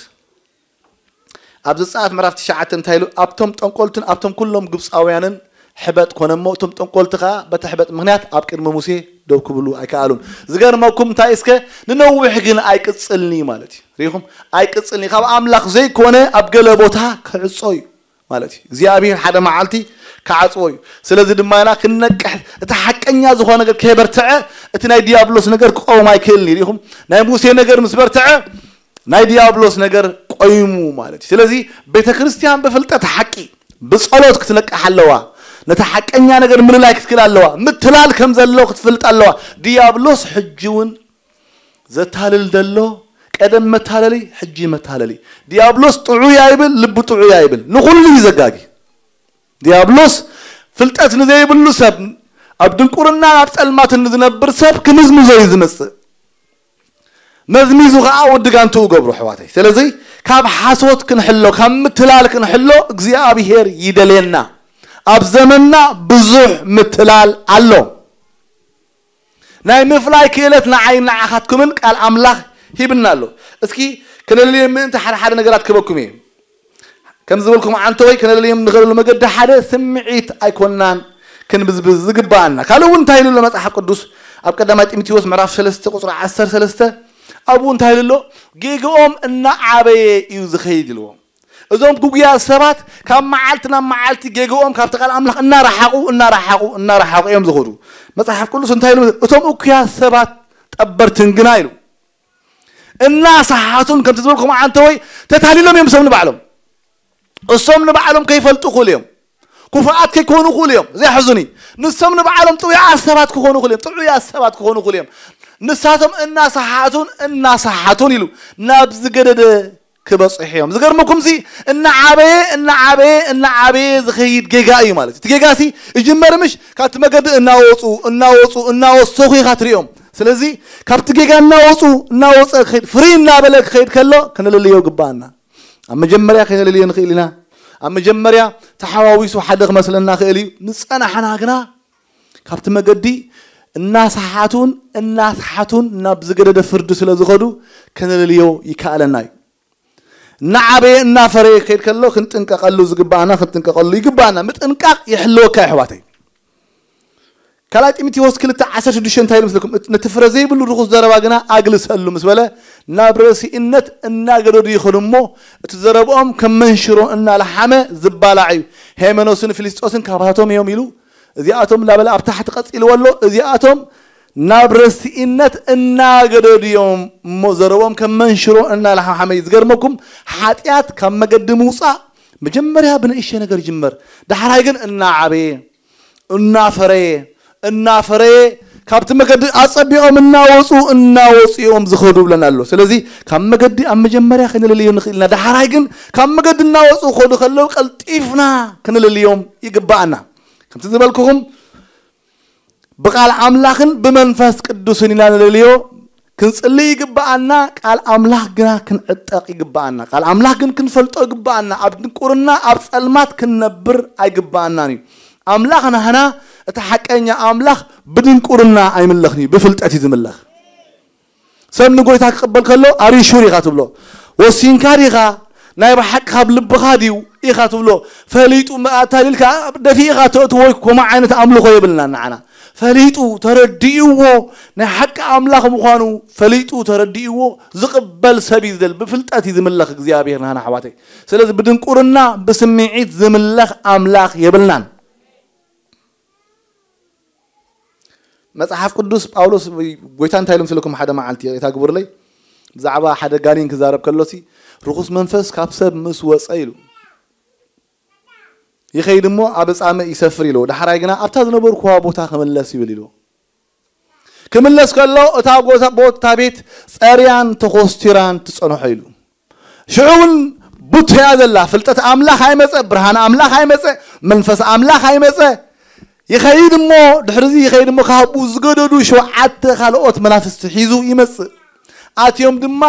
ኣብ ዘጸኣት ምዕራፍ ትሽዓተ እንታይ ኢሉ? ኣብቶም ጠንቆልትን ኣብቶም ኩሎም ግብፃውያንን ሕበጥ ኮነ እሞ፣ እቶም ጠንቆልቲ ከዓ በቲ ሕበጥ ምኽንያት ኣብ ቅድሚ ሙሴ ደው ክብሉ ኣይከኣሉን። ዝገርመኩም እንታይ እስከ፣ ንነዊሕ ግን ኣይቅጽልኒ ማለት እዩ። ሪኢኹም? ኣይቅጽልኒ። ካብ ኣምላኽ ዘይኮነ ኣብ ገለ ቦታ ክዕጾ እዩ ማለት እዩ። እግዚኣብሔር ሓደ መዓልቲ ክዓጽዎ እዩ። ስለዚ ድማ ኢና ክንነቅሕ፣ እቲ ሓቀኛ ዝኾነ ነገር ከይበርትዐ፣ እቲ ናይ ዲያብሎስ ነገር ክቆም ኣይክእልን እዩ። ሪኢኹም? ናይ ሙሴ ነገር ምስ በርትዐ፣ ናይ ዲያብሎስ ነገር ቆይሙ ማለት እዩ። ስለዚ ቤተ ክርስቲያን ብፍልጠት ሓቂ፣ ብጸሎት ክትነቅሕ ኣለዋ። ነቲ ሓቀኛ ነገር ምልላይ ክትክእል ኣለዋ። ምትላል ከም ዘሎ ክትፍልጥ ኣለዋ። ዲያብሎስ ሕጂ እውን ዘታልል ዘሎ፣ ቀደም መታለሊ፣ ሕጂ መታለሊ። ዲያብሎስ ጥዑይ ኣይብል፣ ልቢ ጥዑይ ኣይብል። ንኹሉ እዩ ዘጋጊ። ዲያብሎስ ፍልጠት ንዘይብሉ ሰብ፣ ኣብ ድንቁርና ኣብ ጸልማትን ንዝነብር ሰብ ክምዝምዞ እዩ ዝመጽእ። መዝሚዙ ኸዓ ወዲ ጋንትኡ ገብሮ ኣሕዋተይ። ስለዚ ካብ ሓሶት ክንሕሎ፣ ካብ ምትላል ክንሕሎ እግዚኣብሔር ይደልየና። ኣብ ዘመንና ብዙሕ ምትላል ኣሎ። ናይ ምፍላይ ክእለት ንዓይ ንዓኻትኩምን ቃል ኣምላኽ ሂብና ኣሎ። እስኪ ክነልልዮም ምእንቲ ሓደ ሓደ ነገራት ክበኩም እየ። ከም ዝበልኩም ዓንተወይ ክነልልዮም ንኽእለሉ መገዲ ሓደ ስምዒት ኣይኮናን ክንብዝብዝ ዝግባኣና። ካልእ እውን እንታይ ኢሉ ኣሎ መጽሓፍ ቅዱስ ኣብ ቀዳማይ ጢሞቴዎስ ምዕራፍ ሰለስተ ቁጽሪ ዓሰርተ ሰለስተ ኣብኡ እንታይ ኢሉ ኣሎ? ጌግኦም እናዓበየ እዩ ዝኸይድ ኢልዎም። እዞም ግጉያት ሰባት ካብ መዓልቲ ናብ መዓልቲ ጌግኦም ካብቲ ቃል ኣምላኽ እናረሓቑ እናረሓቑ እናረሓቑ እዮም ዝኸዱ። መጽሓፍ ቅዱስ እንታይ ኢሉ? እቶም እኩያት ሰባት ጠበርትን ግና ኢሉ እናሰሓቱን ከምቲ ዝበልኩም ዓንተወይ ተታሊሎም እዮም እሶም ንባዕሎም። እሶም ንባዕሎም ከይፈልጡ ክእሉ እዮም። ክፉኣት ከይኮኑ ክእሉ እዮም። እዚ የሕዝን እዩ። ንሶም ንባዕሎም ጥዑያት ሰባት ክኾኑ ክእሉ እዮም። ጥዑያት ሰባት ክኾኑ ክእሉ እዮም። ንሳቶም እናሰሓቱን እናሰሓቱን ኢሉ ናብ ዝገደደ ክበጽሑ እዮም። ዝገርመኩም ሲ እናዓበየ እናዓበየ እናዓበየ ዝኸይድ ጌጋ እዩ ማለት እዩ። እቲ ጌጋ ሲ ይጅመር ምሽ ካብቲ መገዲ እናወፁ እናወፁ እናወሰኹ ኢኻ ትሪኦም። ስለዚ ካብቲ ጌጋ እናወፁ እናወፀ ክኸይድ ፍሪ እናበለ ክኸይድ ከሎ ክንልልዮ ግባኣና። ኣብ መጀመርያ ከይንልልዮ ንኽእል ኢና። ኣብ መጀመርያ ተሓዋዊሱ ሓደ ክመስለና ክእል እዩ። ንጸናሕና ግና ካብቲ መገዲ እናሰሓቱን እናሰሓቱን ናብ ዝገደደ ፍርዲ ስለ ዝኸዱ ከነለልዮ ይከኣለና እዩ። እናዓበየ እናፈረየ ክኸይድ ከሎ ክንጥንቀቐሉ ዝግባኣና ክንጥንቀቐሉ ይግባኣና። ምጥንቃቕ የሕልወካ ኣሕዋተይ። ካልኣይ ጢሞቴዎስ ክልተ ዓሰርተ ሽዱሽተ እንታይ ኢሉ ምስለኩም? እቲ ነቲ ፍረ ዘይብሉ ርኹስ ዘረባ ግና ኣግልሰሉ ምስ በለ ናብ ረሲእነት እናገደዱ ይኸዱ እሞ እቲ ዘረብኦም ከም መንሽሮ እናለሓመ ዝባላዕ እዩ። ሄሜኖስን ፊልስጦስን ካባታቶም እዮም ኢሉ እዚኣቶም እናበለ ኣብ ታሕቲ ቀጺልዎ ኣሎ። እዚኣቶም ናብ ረሲእነት እናገደዱ እዮም እሞ ዘረብኦም ከም መንሽሮ እናለሓሓመ እዩ። ዝገርመኩም ሓጢኣት ካብ መገዲ ምውፃእ መጀመርያ ብንእሽተ ነገር ይጅመር። ዳሕራይ ግን እናዓበየ እናፈረየ እናፈረየ ካብቲ መገዲ ኣጸቢቖም እናወፁ እናወፁ እዮም ዝኸዱ ብለና ኣሎ። ስለዚ ካብ መገዲ ኣብ መጀመርያ ክንልልዮ ንኽእል ኢና። ዳሕራይ ግን ካብ መገዲ እናወፁ ክኸዱ ከለዉ ቀልጢፍና ክንልልዮም ይግባኣና። ከምቲ ዝበልኩኹም ብቃል ኣምላኽን ብመንፈስ ቅዱስን ኢና ንልልዮ። ክንጽሊ ይግባኣና። ቃል ኣምላኽ ግና ክንዕጠቕ ይግባኣና። ቃል ኣምላኽ ግን ክንፈልጦ ይግባኣና። ኣብ ድንቁርና ኣብ ጸልማት ክንነብር ኣይግባኣናን እዩ። ኣምላኽ ናህና እቲ ሓቀኛ ኣምላኽ ብድንቁርና ኣይምለኽን እዩ፣ ብፍልጠት እዩ ዝምለኽ። ሰብ ንጎይታ ክቕበል ከሎ ኣሪሹር ኢኻ ትብሎ። ወሲንካ ዲኻ ናይ ብሓቂ ካብ ልብኻ ድዩ ኢኻ ትብሎ። ፈሊጡ መኣታሊልካ ደፊእኻ ተእትዎ። ከምኡ ዓይነት ኣምልኾ የብልና ንዓና። ፈሊጡ ተረዲእዎ ናይ ሓቂ ኣምላኽ ምዃኑ ፈሊጡ ተረዲእዎ ዝቕበል ሰብ እዩ ዝደል። ብፍልጠት እዩ ዝምለኽ እግዚኣብሔር ናህና ኣሕዋተይ። ስለዚ ብድንቁርና ብስምዒት ዝምለኽ ኣምላኽ የብልናን። መጽሓፍ ቅዱስ ጳውሎስ ጎይታ እንታይ ኢሉ ምስለኩም ሓደ መዓልቲ ይቕሬታ ግቡርለይ ብዛዕባ ሓደ ጋኔን ክዛረብ ከሎሲ ርኹስ መንፈስ ካብ ሰብ ምስ ወፀ ኢሉ ይኸይድ እሞ ኣብ ጻምእ ይሰፍር ኢልዎ። ዳሕራይ ግና ኣብታ ዝነበርኩዋ ቦታ ክምለስ ይብል ኢልዎ። ክምለስ ከሎ እታ ቦታ ቤት ጸርያን ተኾስቲራን ትጸንሖ ኢሉ። ሽዑ እውን ቡተያ ዘላ ፍልጠት ኣምላኽ ኣይመጸ፣ ብርሃን ኣምላኽ ኣይመጸ፣ መንፈስ ኣምላኽ ኣይመጸ። ይኸይድ እሞ ድሕርዚ ይኸይድ እሞ ካብኡ ዝገደዱ ሸውዓተ ካልኦት መናፍስቲ ሒዙ ይመጽእ። ኣትዮም ድማ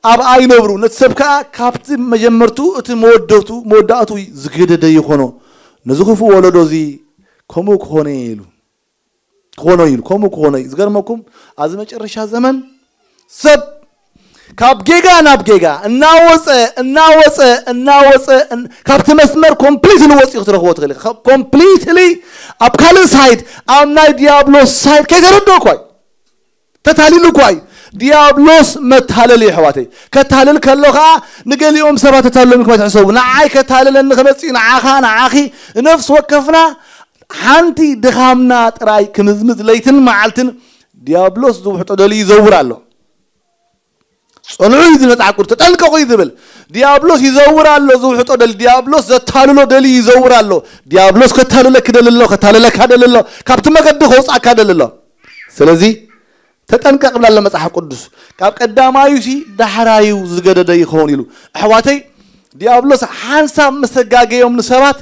ኣብኣ ይነብሩ። ነቲ ሰብ ከኣ ካብቲ መጀመርቱ እቲ መወደቱ መወዳእቱ ዝገደደ ይኾኖ። ነዚ ክፉእ ወለዶ እዚ ከምኡ ክኾነ ኢሉ ክኾኖ ኢሉ ከምኡ ክኾኖ እዩ። ዝገርመኩም ኣብዚ መጨረሻ ዘመን ሰብ ካብ ጌጋ ናብ ጌጋ እናወፀ እናወፀ እናወፀ እን- ካብቲ መስመር ኮምፕሊትሊ ወፂኡ ክትረኽቦ ትኽእል ኢኻ። ኮምፕሊትሊ ኣብ ካልእ ሳይድ ኣብ ናይ ዲያብሎስ ሳይድ ከይተረድኦ እኳ እዩ። ተታሊሉ እኳ እዩ። ዲያብሎስ መታለሊ እዩ ኣሕዋተይ። ከታልል ከሎ ከዓ ንገሊኦም ሰባት ተታልሎም ኢልኩም ኣይትሕሰቡ። ንዓይ ከታልለኒ ክመፅእ እዩ። ንዓኻ ንዓኺ ንነፍሲ ወከፍና ሓንቲ ድኻምና ጥራይ ክምዝምዝ ለይትን መዓልትን ዲያብሎስ ዝውሕጦ ደልዩ ይዘውር ኣሎ። ጸንዑ እዩ ዝብል መጽሓፍ ቅዱስ፣ ተጠንቀቑ እዩ ዝብል። ዲያብሎስ ይዘውር ኣሎ፣ ዝውሕጦ ደልዩ፣ ዲያብሎስ ዘታልሎ ደልዩ ይዘውር ኣሎ። ዲያብሎስ ከታልለኪ ደሊ ኣሎ፣ ከታልለካ ደሊ ኣሎ፣ ካብቲ መገዲ ከውጻእካ ደሊ ኣሎ። ስለዚ ተጠንቀቕ ብላ ኣሎ መጽሓፍ ቅዱስ። ካብ ቀዳማዩ ሲ ዳሕራዩ ዝገደደ ይኸውን ኢሉ። ኣሕዋተይ፣ ዲያብሎስ ሓንሳብ ምስ ተጋገዮም ንሰባት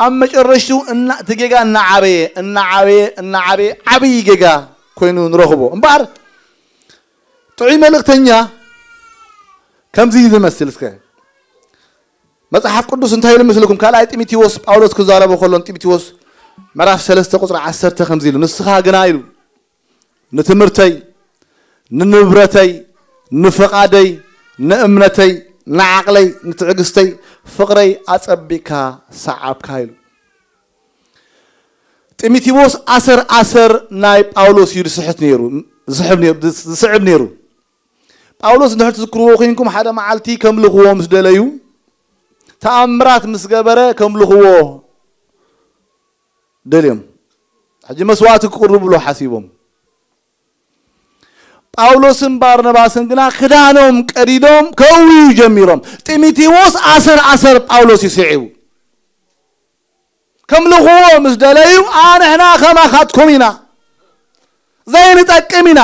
ኣብ መጨረሽቱ እና- እቲ ጌጋ እናዓበየ እናዓበየ እናዓበየ ዓብዪ ጌጋ ኮይኑ ንረኽቦ እምበኣር ጥዑይ መልእኽተኛ ከምዚ እዩ ዝመስል። እስከ መጽሓፍ ቅዱስ እንታይ ኢሉ ምስልኩም? ካልኣይ ጢሞቴዎስ ጳውሎስ ክዛረቦ ከሎ ንጢሞቴዎስ ምዕራፍ ሰለስተ ቁጽሪ ዓሰርተ ከምዚ ኢሉ፣ ንስኻ ግና ኢሉ ንትምህርተይ፣ ንንብረተይ፣ ንፍቓደይ፣ ንእምነተይ፣ ንዓቕለይ፣ ንትዕግስተይ፣ ፍቕረይ ኣጸቢቕካ ሰዓብካ ኢሉ። ጢሞቴዎስ ኣሰር ኣሰር ናይ ጳውሎስ እዩ ዝስሕት ነይሩ ዝስሕብ ነይሩ ዝስዕብ ነይሩ። ጳውሎስ እንድሕር ትዝክርዎ ኮይንኩም ሓደ መዓልቲ ከምልኽዎ ምስ ደለዩ ተኣምራት ምስ ገበረ ከምልኽዎ ደልዮም ሕጂ መስዋዕቲ ክቕርብሉ ሓሲቦም። ጳውሎስን ባርናባስን ግና ክዳኖም ቀዲዶም ከእውዩ ጀሚሮም። ጢሞቴዎስ ኣሰር ኣሰር ጳውሎስ እዩ ስዒቡ። ከምልኽዎ ምስ ደለዩ ኣንሕና ከማኻትኩም ኢና፣ ዘይንጠቅም ኢና።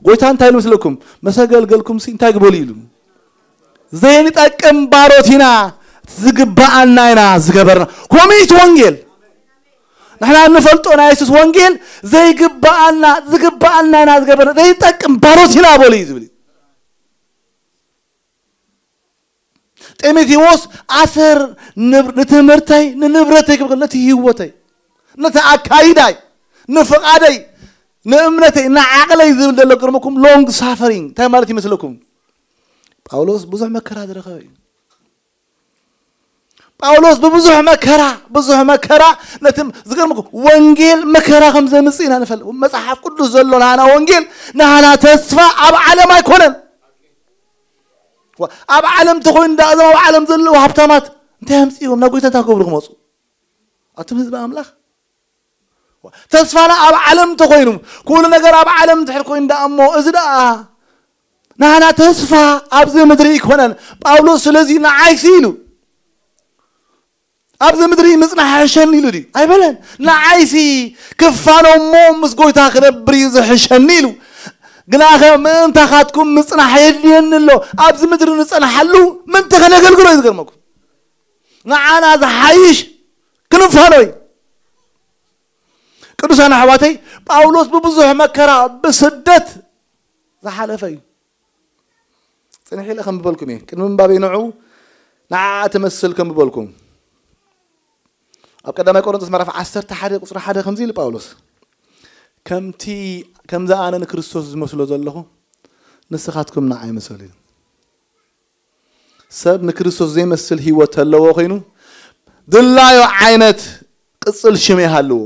ጎይታ እንታይ ኢሉ ምስለኩም? መሰገልገልኩም ሲ እንታይ ግበሉ ኢሉ? ዘይንጠቅም ባሮት ኢና፣ ዝግባኣና ኢና ዝገበርና። ኮሚት ወንጌል ንሕና እንፈልጦ ናይ የሱስ ወንጌል ዘይግባኣና ዝግባኣና ኢና ዝገበርና፣ ዘይጠቅም ባሮት ኢና በሉ እዩ ዝብል። ጢሞቴዎስ ኣሰር ንብ- ንትምህርተይ ንንብረተይ ክብል ነቲ ህይወተይ ነቲ ኣካይዳይ ንፍቓደይ ንእምነተይ ንዓቕለይ ዝብል ዘሎ ግርመኩም ሎንግ ሳፈሪንግ እንታይ ማለት ይመስለኩም? ጳውሎስ ብዙሕ መከራ ዝረኸበ እዩ። ጳውሎስ ብብዙሕ መከራ ብዙሕ መከራ ነቲ ዝገርመኩም ወንጌል መከራ ከም ዘምፅእ ኢና ንፈልጥ። መፅሓፍ ቅዱስ ዘሎ ናና ወንጌል ናና ተስፋ ኣብ ዓለም ኣይኮነን። ኣብ ዓለም ተኮይኑ ዳ እዞም ኣብ ዓለም ዘለዉ ሃብታማት እንታይ ኣምፅኦም ናብ ጎይታ እንታይ ክገብሩ ክመፁ? ኣቱም ህዝቢ ኣምላኽ ተስፋና ኣብ ዓለም ተኮይኑ ኩሉ ነገር ኣብ ዓለም እንድሕር ኮይኑ ዳ እሞ እዚ ደኣ ናና ተስፋ ኣብዚ ምድሪ ይኮነን። ጳውሎስ ስለዚ ንዓይሲ ኢሉ ኣብዚ ምድሪ ምጽናሕ ሕሸኒ ኢሉ ድዩ ኣይበለን። ንዓይሲ ክፋኖ እሞ ምስ ጎይታ ክነብር እዩ ዝሕሸኒ ኢሉ። ግናኸ ምእንታኻትኩም ምጽናሕ የድልየኒ ኣሎ። ኣብዚ ምድሪ ንጸንሓሉ ምእንቲ ከነገልግሎ እዩ ዝገርመኩም። ንዓና ዝሓይሽ ክንፋኖ እዩ። ቅዱሳን ኣሕዋተይ ጳውሎስ ብብዙሕ መከራ ብስደት ዝሓለፈ እዩ። ጽንሕ ኢለ ከም ዝበልኩም እየ ቅድሚ ምንባበይ ንዑ ንዓ ትመስል ከም ዝበልኩም ኣብ ቀዳማይ ቆሮንቶስ ምዕራፍ ዓሰርተ ሓደ ቁጽሪ ሓደ ከምዚ ኢሉ ጳውሎስ ከምቲ ከምዚ ኣነ ንክርስቶስ ዝመስሎ ዘለኹ ንስኻትኩም ንዓይ ምሰሉ እዩ። ሰብ ንክርስቶስ ዘይመስል ህይወት ተለዎ ኮይኑ ድላዮ ዓይነት ቅጽል ሽም ይሃልዎ።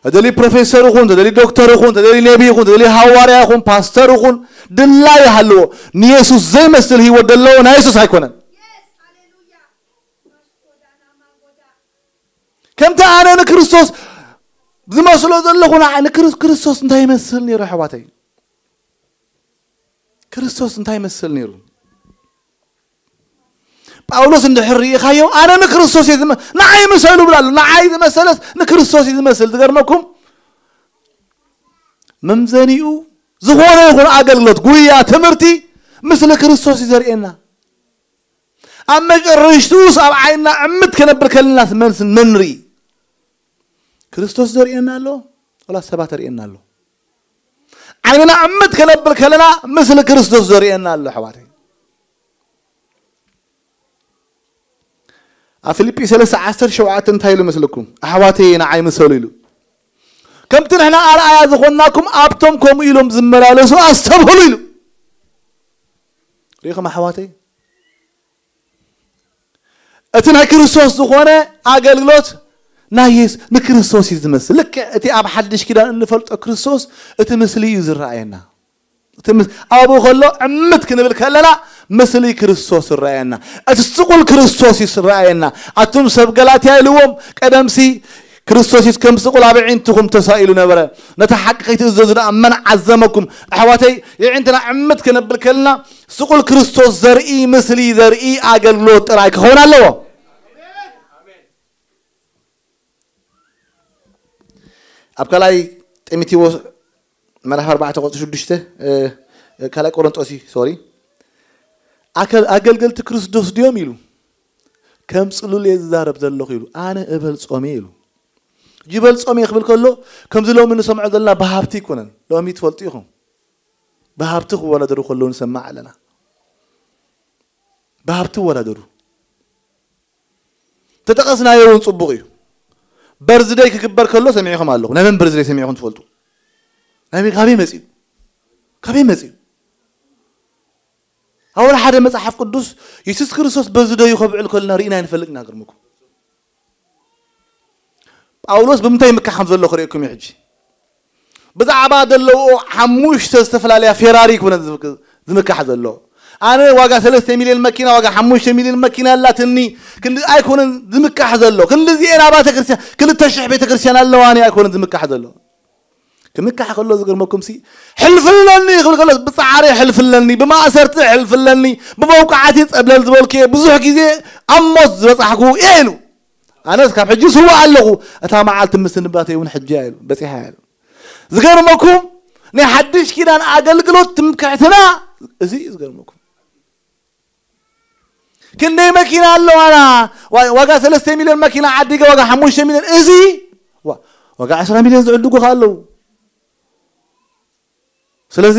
ተደሊ ፕሮፌሰር ይኹን ተደሊ ዶክተር ይኹን ተደሊ ነቢ ይኹን ተደሊ ሃዋርያ ይኹን ፓስተር ይኹን ድላ ይሃልዎ። ንየሱስ ዘይመስል ህይወት ዘለዎ ናይ የሱስ ኣይኮነን። ከምቲ ኣነ ንክርስቶስ ዝመስሎ ዘለኹ ንዓ- ንክርስ- ክርስቶስ እንታይ ይመስል ነይሩ ኣሕዋተይ? ክርስቶስ እንታይ ይመስል ነይሩ? ጳውሎስ እንድሕር ርኢኻዮ ኣነ ንክርስቶስ እየ ዝመ- ንዓይ ምሰሉ ብላ ኣሎ። ንዓይ ዝመሰለስ ንክርስቶስ እዩ ዝመስል። ዝገርመኩም መምዘኒኡ ዝኾነ ይኹን ኣገልግሎት፣ ጉያ፣ ትምህርቲ፣ ምስሊ ክርስቶስ እዩ ዘርእየና። ኣብ መጨረሽትኡስ ኣብ ዓይንና ዕምት ከነብል ከለናስ መን ስ-፣ መን ንርኢ? ክርስቶስ ዘርእየና ኣሎ፣ ወላ ሰባት ዘርእየና ኣሎ? ዓይንና ዕምት ከነብል ከለና፣ ምስሊ ክርስቶስ ዘርእየና ኣሎ፣ ኣሕዋተይ። ኣብ ፊልጲ ሰለስተ ዓሰርተ ሸውዓተ እንታይ ኢሉ መስለኩም? ኣሕዋተይ ንዓይ ምሰሉ ኢሉ። ከምቲ ንሕና ኣርኣያ ዝኾንናኩም ኣብቶም ከምኡ ኢሎም ዝመላለሱ ኣስተብህሉ ኢሉ። ርኢኹም ኣሕዋተይ? እቲ ናይ ክርስቶስ ዝኾነ ኣገልግሎት ናይ የስ-፣ ንክርስቶስ እዩ ዝመስል። ልክዕ እቲ ኣብ ሓድሽ ኪዳን እንፈልጦ ክርስቶስ እቲ ምስሊ እዩ ዝረኣየና። እቲ ምስ-፣ ኣብኡ ከሎ ዕምት ክንብል ከለና ምስሊ ክርስቶስ ይረኣየና። እቲ ስቑል ክርስቶስ እዩ ዝረኣየና። ኣቱም ሰብ ገላትያ ኢልዎም፣ ቀደምሲ ክርስቶስ ኢየሱስ ከም ስቑል ኣብ ኣዒንትኹም ተሳኢሉ ነበረ። ነቲ ሓቂ ከይትእዘዙ ደኣ መን ዓዘመኩም? ኣሕዋተይ፣ የዒንትና ዕምት ክነብል ከለና ስቑል ክርስቶስ ዘርኢ፣ ምስሊ ዘርኢ ኣገልግሎት ጥራይ ክኸውን ኣለዎ። ኣብ ካልኣይ ጢሞቴዎስ ምዕራፍ ኣርባዕተ ቁጽሪ ሽዱሽተ፣ እ፣ እ፣ ካልኣይ ቆሮንጦስ እዩ፣ ሶሪ። ኣከል-፣ ኣገልገልቲ ክርስቶስ ድዮም ኢሉ? ከም ጽሉል እየ ዝዛረብ ዘለኹ ኢሉ። ኣነ እበልጾም እየ ኢሉ። ይበልጾም እየ ክብል ከሎ፣ ከምዚ ሎሚ ንሰምዖ ዘለና ብሃብቲ ኣይኮነን። ሎሚ ትፈልጡ ኢኹም። ብሃብቲ ክወዳደሩ ከለዉ ንሰማዕ ኣለና። ብሃብቲ ይወዳደሩ። ተጠቐስናዮ እውን ጽቡቕ እዩ። በርዝደይ ክግበር ከሎ ሰሚዕኹም ኣለኹ። ናይ መን በርዝደይ ሰሚዕኹም ትፈልጡ? ናይ መን፣ ካበይ መጺኡ? ካበይ መጺኡ? ኣብ ወላ ሓደ መጽሓፍ ቅዱስ የሱስ ክርስቶስ በርዝደዩ ከብዕል ከለና ርኢና ኣይንፈልጥና፣ ግርምኩም። ጳውሎስ ብምንታይ ይምካሕ ከም ዘሎ ክርእየኩም እዩ ሕጂ። ብዛዕባ ዘለዎ ሓሙሽተ ዝተፈላለያ ፌራሪ ኣይኮነን ዝምክ-፣ ዝምካሕ ዘሎ። ኣነ ዋጋ ሰለስተ ሚልዮን መኪና፣ ዋጋ ሓሙሽተ ሚልዮን መኪና ኣላትኒ፣ ክንዲ ኣይኮነን ዝምካሕ ዘሎ። ክንዲ እዚኤን ኣባተ ክርስቲያን፣ ክልተ ሽሕ ቤተ ክርስቲያን ኣለዋኒ ኣይኮነን ዝምካሕ ዘሎ። ክምካሕ ከሎ ዝገርመኩም ሲ፣ "ሕልፍለኒ" ክብል ከሎ፣ "ብጻዕሪ ሕልፍለኒ፣ ብማእሰርቲ ሕልፍለኒ፣ ብመውቃዕቲ ጸብለል ዝበልኩ እየ፣ ብዙሕ ግዜ ኣብ ሞት ዝበጻሕኩ እየ" ኢሉ። ኣነስ ካብ ሕጂ ስዋ ኣለኹ፣ እታ መዓልቲ ምስንባተይ እውን ሕጂ እያ ኢሉ፣ በጺሓ እያ ኢሉ። ዝገርመኩም፣ ናይ ሓድሽ ኪዳን ኣገልግሎት ትምክሕትና እዚ እዩ ዝገርመኩም። ክንደይ መኪና ኣለዋና? ዋ-፣ ዋጋ ሰለስተ ሚልዮን መኪና ዓዲገ ዋጋ ሓሙሽተ ሚልዮን፣ እዚ ዋ-፣ ዋጋ ዕስራ ሚልዮን ዝዕድጉ ከ ኣለዉ። ስለዚ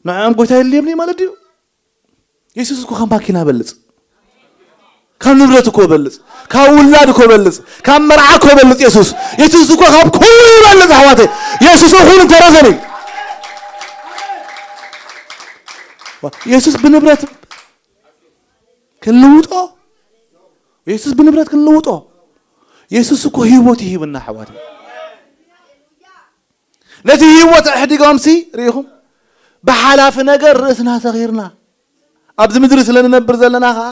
ንዕኦም ጎይታ የድልዮም ድዩ ማለት ድዩ? የሱስ እኮ ካብ ማኪና በልጽ፣ ካብ ንብረት እኮ በልጽ፣ ካብ ውላድ እኮ በልጽ፣ ካብ መርዓ እኮ በልጽ። የሱስ፣ የሱስ እኮ ካብ ኩሉ ይበልጽ ኣሕዋተይ። የሱስ እኹል እንተረፈን እዩ። ዋ-፣ የሱስ ብንብረት ክንልውጦ፣ የሱስ ብንብረት ክንልውጦ። የሱስ እኮ ህይወት ይህብና ኣሕዋተይ። ነቲ ህይወት ኣሕዲጎምሲ ርኢኹም፣ ብሓላፊ ነገር ርእስና ሰኺርና፣ ኣብዚ ምድሪ ስለ ንነብር ዘለና ኸዓ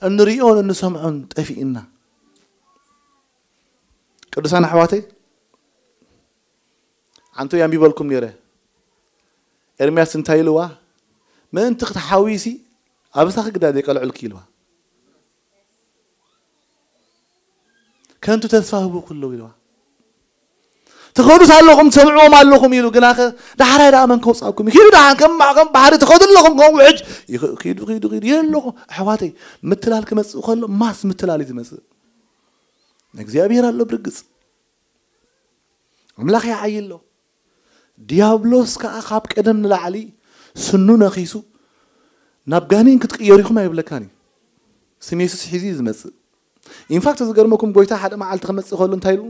እንሪኦን እንሰምዖን ጠፊእና። ቅዱሳን ኣሕዋተይ፣ ሓንቲ ኣንቢበልኩም ነይረ። ኤርምያስ እንታይ ኢልዋ? "ምእንቲ ክትሓውይሲ ኣብ እሳኺ ግዳ ዘይቀልዑልኪ" ኢልዋ። "ከንቱ ተስፋ ህቡኩ ኣለዉ" ኢልዋ። "ትኸዱስ ኣለኹም፣ ትሰምዕዎም ኣለኹም" ኢሉ፣ ግናኸ "ዳሕራይ ደኣ መን ከውጻኩም? ኪዱ ደሓን ከም፣ ከም ባሕሪ ትኸዱ ኣለኹም፣ ከም ውሕጅ ይኸ-፣ ኪዱ፣ ኪዱ፣ ኪዱ" የለኹ። ኣሕዋተይ፣ ምትላል ክመጽእ ከሎ ማስ ምትላል እዩ ዝመጽእ። እግዚኣብሔር ኣሎ ብርግጽ። ኣምላኽ ይዓዪ ኣሎ። ዲያብሎስ ከኣ ካብ ቀደም ንላዕሊ ስኑ ነኺሱ ናብ ጋኔን ክትቅየሩ ኢኹም ኣይብለካን እዩ። ስም የሱስ ሒዙ እዩ ዝመጽእ። ኢንፋክት ዝገርመኩም ጎይታ ሓደ መዓልቲ ክመጽእ ከሎ እንታይ ኢሉ?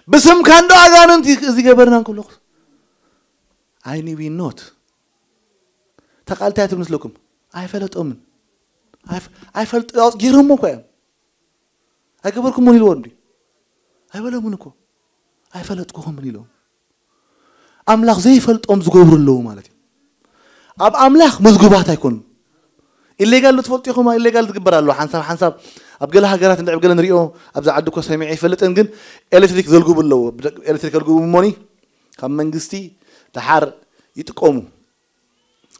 "ብስምካ እንዶ ኣጋንንቲ እዚ ገበርና" እንከለኹ፣ "I knew not" ተቃልታይ ትብል ምስለኩም ኣይፈለጦምን። ኣይፈ-፣ ኣይፈልጥ-፣ ኣውጽ-፣ ገይሮሞ እኮ እዮም። "ኣይገበርኩሞን" ኢልዎ እንዲ ኣይበለሙን እኮ። "ኣይፈለጥኩኹምን" ኢሎም። ኣምላኽ ዘይፈልጦም ዝገብሩ ኣለዉ ማለት እዩ። ኣብ ኣምላኽ መዝጉባት ኣይኮኑን። ኢሌጋል ዶ ትፈልጡ ኢኹም? ኢሌጋል ዝግበር ኣሎ። ሓንሳብ፣ ሓንሳብ ኣብ ገለ ሃገራት እንድዒ ኣብ ገለ ንሪኦ፣ ኣብዚ ዓዲ እኮ ሰሚዐ ይፈልጥን፣ ግን ኤሌክትሪክ ዘልግቡ ኣለዉ። ብደ-፣ ኤሌክትሪክ ዘልግቡ እሞኒ ካብ መንግስቲ ደሓር ይጥቀሙ።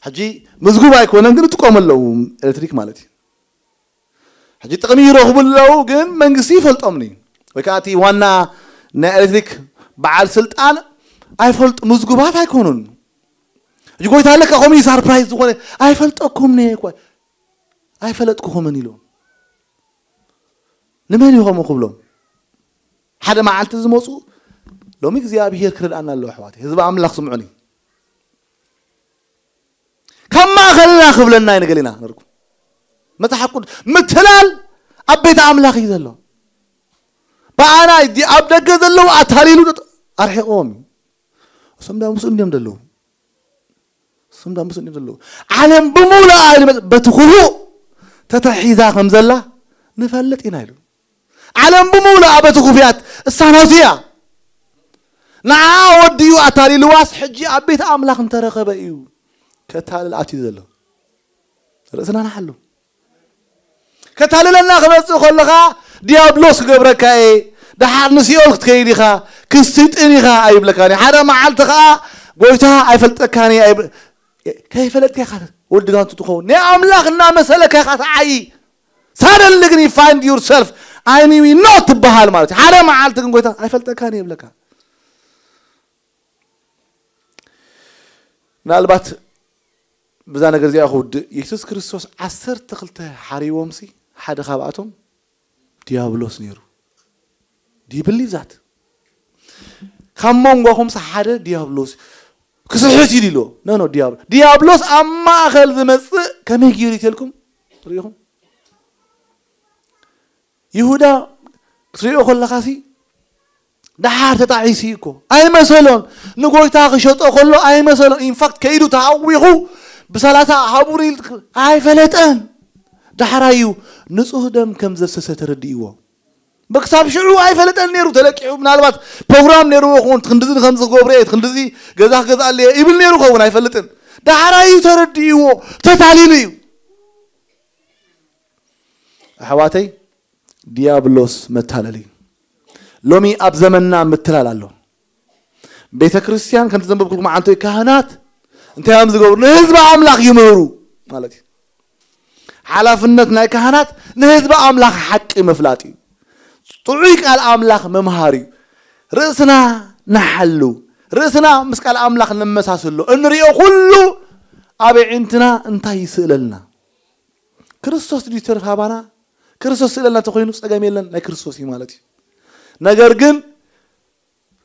ሕጂ ምዝጉብ ኣይኮነን፣ ግን ይጥቀሙ ኣለዉ ኤሌክትሪክ ማለት እዩ። ሕጂ ጥቕሚ ይረኽቡ ኣለዉ፣ ግን መንግስቲ ይፈልጦምኒ። ወይ ከዓ እቲ ዋና ናይ ኤሌክትሪክ በዓል ስልጣን ኣይፈልጡ፣ ምዝጉባት ኣይኮኑን። ሕጂ ጎይታ ኣለካ ከምኡ እዩ ሳርፕራይዝ ዝኾነ፣ "ኣይፈልጠኩም ነየ እኮ፣ ኣይፈለጥኩኹምን" ኢሉ። ንመን እዩ ከምኡ ክብሎም? ሓደ መዓልቲ ዝመፁ፣ ሎሚ እግዚኣብሄር ክረድኣና ኣለዎ ኣሕዋተይ። ህዝቢ ኣምላኽ ስምዑኒ። ካብ ማእኸልና ክብለና እዩ ንገሊና ነርኩም። መጽሓፍ ቅዱስ ምትላል ኣብ ቤት ኣምላኽ እዩ ዘሎ። ብኣና ዲ-፣ ኣብ ደገ ዘለዉ ኣታሊሉ ኣርሒቕዎም እዩ። እሶም ዳ ምስኡ እንዲዮም ዘለዉ። እሶም ዳ ምስኡ እንዲዮም ዘለዉ። ዓለም ብምሉኣ ኢሉ መጽ-፣ በቲ ክፉእ ተተሒዛ ከም ዘላ ንፈልጥ ኢና ኢሉ። ዓለም ብምሉኣ በቲ ክፉያት እሳናቱ እያ። ንዓ ወዲኡ ኣታሊልዋስ ሕጂ ኣብ ቤት ኣምላኽ እንተረኸበ እዩ። ከታልል ኣትዩ ዘሎ። ርእስና ንሓሉ። ከታልለና ክመጽእ ከለኻ ዲያብሎስ ክገብረካ እየ፣ ደሓር ንሲኦል ክትከይድ ኢኻ፣ ክስጥን ኢኻ ኣይብለካን እዩ። ሓደ መዓልቲ ኸኣ ጎይታ ኣይፈልጠካን እየ ኣይብ-፣ ከይፈለጥካ ኢኻ ወዲ ጋንቱ ትኸውን። ናይ ኣምላኽ እናመሰለካ ኢኻ ትዓዪ። ሳደንሊ ግን you find yourself I knew you not ትበሃል ማለት እዩ። ሓደ መዓልቲ ግን ጎይታ ኣይፈልጠካን እየ ይብለካ። ምናልባት ብዛ ነገር እዚኣ ክውድእ፣ የሱስ ክርስቶስ ዓሰርተ ክልተ ሓሪዎም ሲ ሓደ ካብኣቶም ዲያብሎስ ነይሩ። Do you believe that? ካብ መንጎኹም ሲ ሓደ ዲያብሎስ ክስሕት እዩ ኢልዎ። ኖ፣ ኖ፣ ዲያብሎ-፣ ዲያብሎስ ኣብ ማእኸል ዝመጽእ ከመይ ገይሩ ይተልኩም? ርኢኹም? ይሁዳ ክትሪኦ ከለኻ ሲ ደሓር ተጣዒሱ እዩ እኮ። ኣይመሰሎን። ንጎይታ ክሸጦ ከሎ ኣይመሰሎን። ኢንፋክት ከይዱ ተሃዊኹ ብሰላሳ ሃቡኒ ኢሉ ኣይፈለጠን። ዳሕራዩ ንጹህ ደም ከም ዘፍሰሰ ተረዲእዎ። በክሳብ ሽዑ ኣይፈለጠን ነይሩ። ተለቂሑ ምናልባት ፕሮግራም ነይርዎ ይኸውን። ክንድዚ ከምዚ ክገብረ እየ፣ ክንድዚ ገዛ ክገዝኣለ እየ ይብል ነይሩ ይኸውን። ኣይፈልጥን። ዳሕራዩ ተረዲእዎ። ተታሊሉ እዩ። ኣሕዋተይ፣ ዲያብሎስ መታለሊ። ሎሚ ኣብ ዘመንና ምትላል ኣሎ። ቤተ ክርስቲያን ከምቲ ዘንበብኩልኩም ዓንቶይ ካህናት እንታይ እዮም ዝገብሩ? ንህዝቢ ኣምላኽ ይምህሩ ማለት እዩ። ሓላፍነት ናይ ካህናት ንህዝቢ ኣምላኽ ሓቂ ምፍላጥ እዩ። ጥዑይ ቃል ኣምላኽ ምምሃር እዩ። ርእስና ንሓሉ፣ ርእስና ምስ ቃል ኣምላኽ ነመሳስሎ። እንሪኦ ኩሉ ኣብ ኣዒንትና እንታይ ይስእለልና? ክርስቶስ ድዩ ተርፍ ሃባና? ክርስቶስ ስእለልና ተኾይኑ ጸገም የለን፣ ናይ ክርስቶስ እዩ ማለት እዩ። ነገር ግን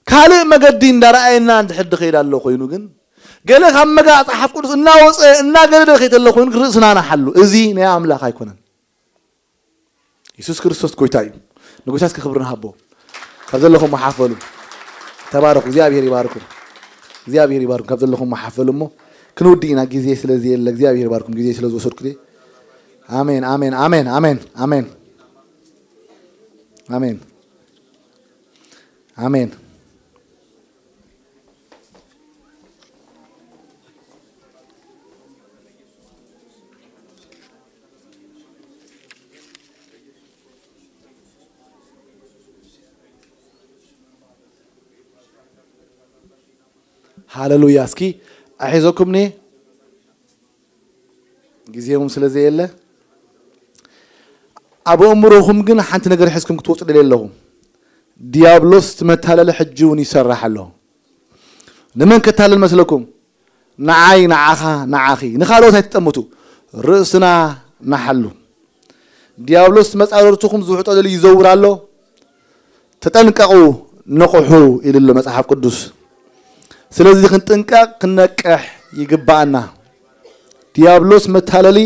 ካልእ መገዲ እንዳረኣየና እንድሕር ድኸይድ ኣሎ ኮይኑ ግን፣ ገለ ካብ መጋ መጽሓፍ ቅዱስ እናወጸ እናገደደ ከይተሎ ኮይኑ ርእስና ንሓሉ። እዚ ናይ ኣምላኽ ኣይኮነን። የሱስ ክርስቶስ ጎይታ እዩ። ንጎይታ እስኪ ክብሪ ንሃቦ። ካብ ዘለኹም ሓፈሉ። ተባረኹ። እግዚኣብሔር ይባርኩም። እግዚኣብሔር ይባርኩም። ካብ ዘለኹም ሓፈሉ እሞ ክንውዲ ኢና። ግዜ ስለ ዘየለ እግዚኣብሔር ይባርኩም። ግዜ ስለ ዝወሰድኩ። ኣሜን፣ ኣሜን፣ ኣሜን፣ ኣሜን፣ ኣሜን። ኣሜን። ኣሜን። ሃሌሉያ። እስኪ ኣሒዘኩምኒ ግዜ እውን ስለ ዘየለ፣ ኣብ ኣእምሮኹም ግን ሓንቲ ነገር ሒዝኩም ክትወፁ ደልየ ኣለኹ። ዲያብሎስ እቲ መታለሊ ሕጂ እውን ይሰርሕ ኣሎ። ንመን ከታልል መስለኩም? ንዓይ፣ ንዓኻ፣ ንዓኺ። ንኻልኦት ኣይትጠምቱ። ርእስና ንሓሉ። ዲያብሎስ መጻርርትኹም ዝውሕጦ ደልዩ ይዘውር ኣሎ። ተጠንቀቑ፣ ንቕሑ ኢሉ ኣሎ መጽሓፍ ቅዱስ። ስለዚ ክንጥንቀቕ፣ ክንነቅሕ ይግባኣና። ዲያብሎስ መታለሊ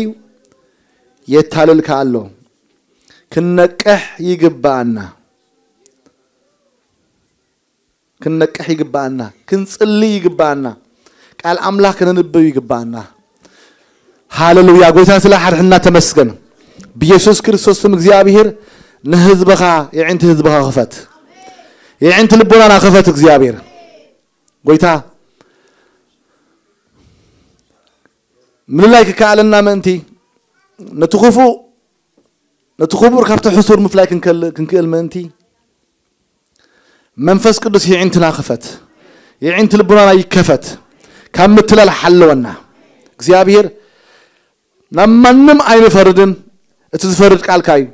የታልልካ ኣሎ። ክንነቅሕ ይግባኣና። ክንነቅሕ ይግባኣና። ክንጽሊ ይግባኣና። ቃል ኣምላኽ ክነንብብ ይግባኣና። ሃሌሉያ። ጎይታ ስለ ሓድሕና ተመስገን። ብየሱስ ክርስቶስ ስም እግዚኣብሔር ንህዝብኻ፣ የዒንቲ ህዝብኻ ክፈት። የዒንቲ ልቦናና ክፈት እግዚኣብሔር። ጎይታ ምልላይ ክከኣለና ምእንቲ፣ ነቲ ክፉእ፣ ነቲ ክቡር ካብቲ ሕሱር ምፍላይ ክንከል-፣ ክንክእል ምእንቲ፣ መንፈስ ቅዱስ የዒንትና ክፈት፣ የዒንቲ ልቡናና ይከፈት፣ ካብ ምትላል ሓለወና። እግዚኣብሔር ናብ ማንም ኣይንፈርድን፣ እቲ ዝፈርድ ቃልካ እዩ።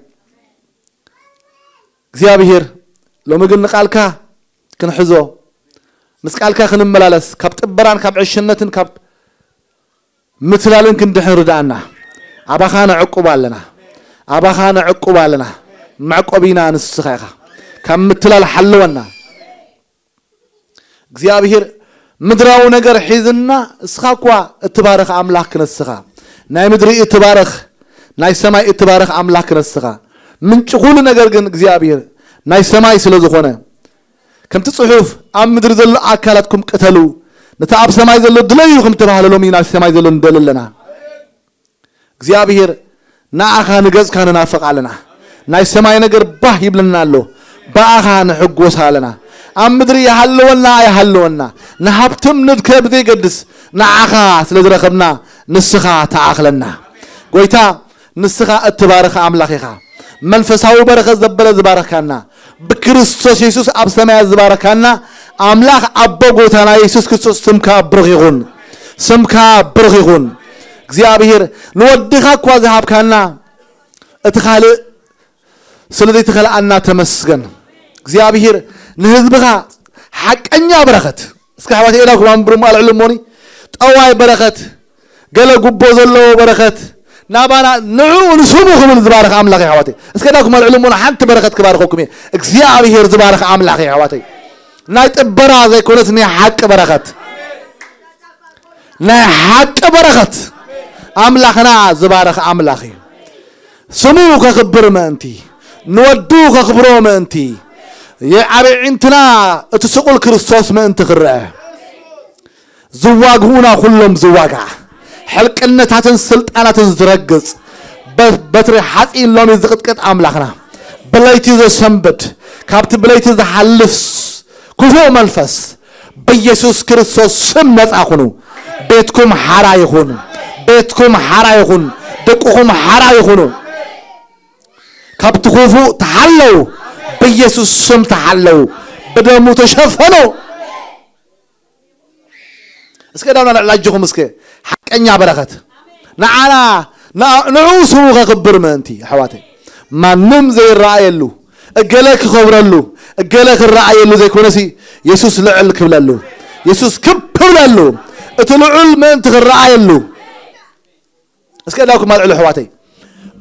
እግዚኣብሔር ሎሚ ግን ንቃልካ ክንሕዞ፣ ምስ ቃልካ ክንመላለስ፣ ካብ ጥበራን ካብ ዕሽነትን ካብ ምትላልን ክንድሕን ርድኣና። ኣባኻ ነዕቁብ ኣለና። ኣባኻ ነዕቁብ ኣለና። መዕቆቢና ንስኻ ኢኻ። ካብ ምትላል ሓልወና። እግዚኣብሔር ምድራዊ ነገር ሒዝና፣ እስኻ እኳ እትባርኽ ኣምላኽ ክነስኻ፣ ናይ ምድሪ እትባርኽ፣ ናይ ሰማይ እትባርኽ ኣምላኽ ክነስኻ። ምንጪ ኩሉ ነገር ግን እግዚኣብሔር ናይ ሰማይ ስለ ዝኾነ፣ ከምቲ ጽሑፍ፣ ኣብ ምድሪ ዘሎ ኣካላትኩም ቅተሉ፣ ነቲ ኣብ ሰማይ ዘሎ ድለዩ ከም ተባህለ፣ ሎሚ ናብ ሰማይ ዘሎ ንደሊ ኣለና። እግዚኣብሔር ንኣኻ ንገጽካ ንናፍቕ ኣለና። ናይ ሰማይ ነገር ባህ ይብለና ኣሎ። ብኣኻ ንሕጎስ ኣለና። ኣብ ምድሪ ይሃለወና ኣይሃለወና፣ ንሃብትም ንድከ ብዘይገድስ፣ ንዓኻ ስለ ዝረኸብና ንስኻ ተኣኽለና። ጎይታ፣ ንስኻ እትባርኽ ኣምላኽ ኢኻ። መንፈሳዊ በረኸት ዘበለ ዝባረኽካና፣ ብክርስቶስ የሱስ ኣብ ሰማያት ዝባረካና ኣምላኽ ኣቦ ጎይታና የሱስ ክርስቶስ ስምካ ብሩኽ ይኹን። ስምካ ብሩኽ ይኹን። እግዚኣብሔር ንወድኻ እኳ ዝሃብካና እቲ ካልእ ስለ ዘይተኸልኣና ተመስገን። እግዚኣብሔር ንህዝብኻ ሓቀኛ በረኸት፣ እስከ ኣሕዋተይ ኢላኩም ኣንብሩም ኣልዕሉ እሞኒ፣ ጠዋይ በረኸት፣ ገለ ጉቦ ዘለዎ በረኸት ናባና ንዕኡ ንስሙ ክብል ዝባረኽ ኣምላኽ እዩ ኣሕዋተይ። እስከ ኢላኩም ኣልዕሉ እሞኒ፣ ሓንቲ በረኸት ክባርኸኩም እየ። እግዚኣብሔር ዝባረኽ ኣምላኽ እዩ ኣሕዋተይ። ናይ ጥበራ ዘይኮነስ ናይ ሓቂ በረኸት፣ ናይ ሓቂ በረኸት ኣምላኽና ዝባረኽ ኣምላኽ እዩ። ስሙ ከኽብር ምእንቲ፣ ንወዱ ከኽብሮ ምእንቲ፣ ኣብ ኣዒንትና እቲ ስቑል ክርስቶስ ምእንቲ ክረአ፣ ዝዋግኡና ኩሎም ዝዋጋእ፣ ሕልቅነታትን ስልጣናትን ዝረግጽ፣ በ-፣ በትሪ ሓጺን ሎሚ ዝቕጥቅጥ ኣምላኽና፣ ብለይቲ ዘሰንብድ፣ ካብቲ ብለይቲ ዝሓልፍ ክፉእ መንፈስ ብኢየሱስ ክርስቶስ ስም ነጻ ኩኑ። ቤትኩም ሓራ ይኹን። ቤትኩም ሓራ ይኹን። ደቅኹም ሓራ ይኹኑ። ካብቲ ክፉእ ተሓለው። ብኢየሱስ ስም ተሓለው። ብደሙ ተሸፈኑ። እስከ ዳውና ልዕሊ ኣጆኹም እስከ። ሓቀኛ በረኸት ንዓና፣ ንዓ-፣ ንዕኡ ስሙ ከኽብር ምእንቲ፣ ኣሕዋተይ። ማንም ዘይረኣየሉ፣ እገለ ክኸብረሉ፣ እገለ ክረኣየሉ ዘይኮነሲ፣ የሱስ ልዕል ክብለሉ፣ የሱስ ክብ ክብለሉ፣ እቲ ልዑል ምእንቲ ክረኣየሉ። እስከ ኢላኩም ኣልዕሉ ኣሕዋተይ።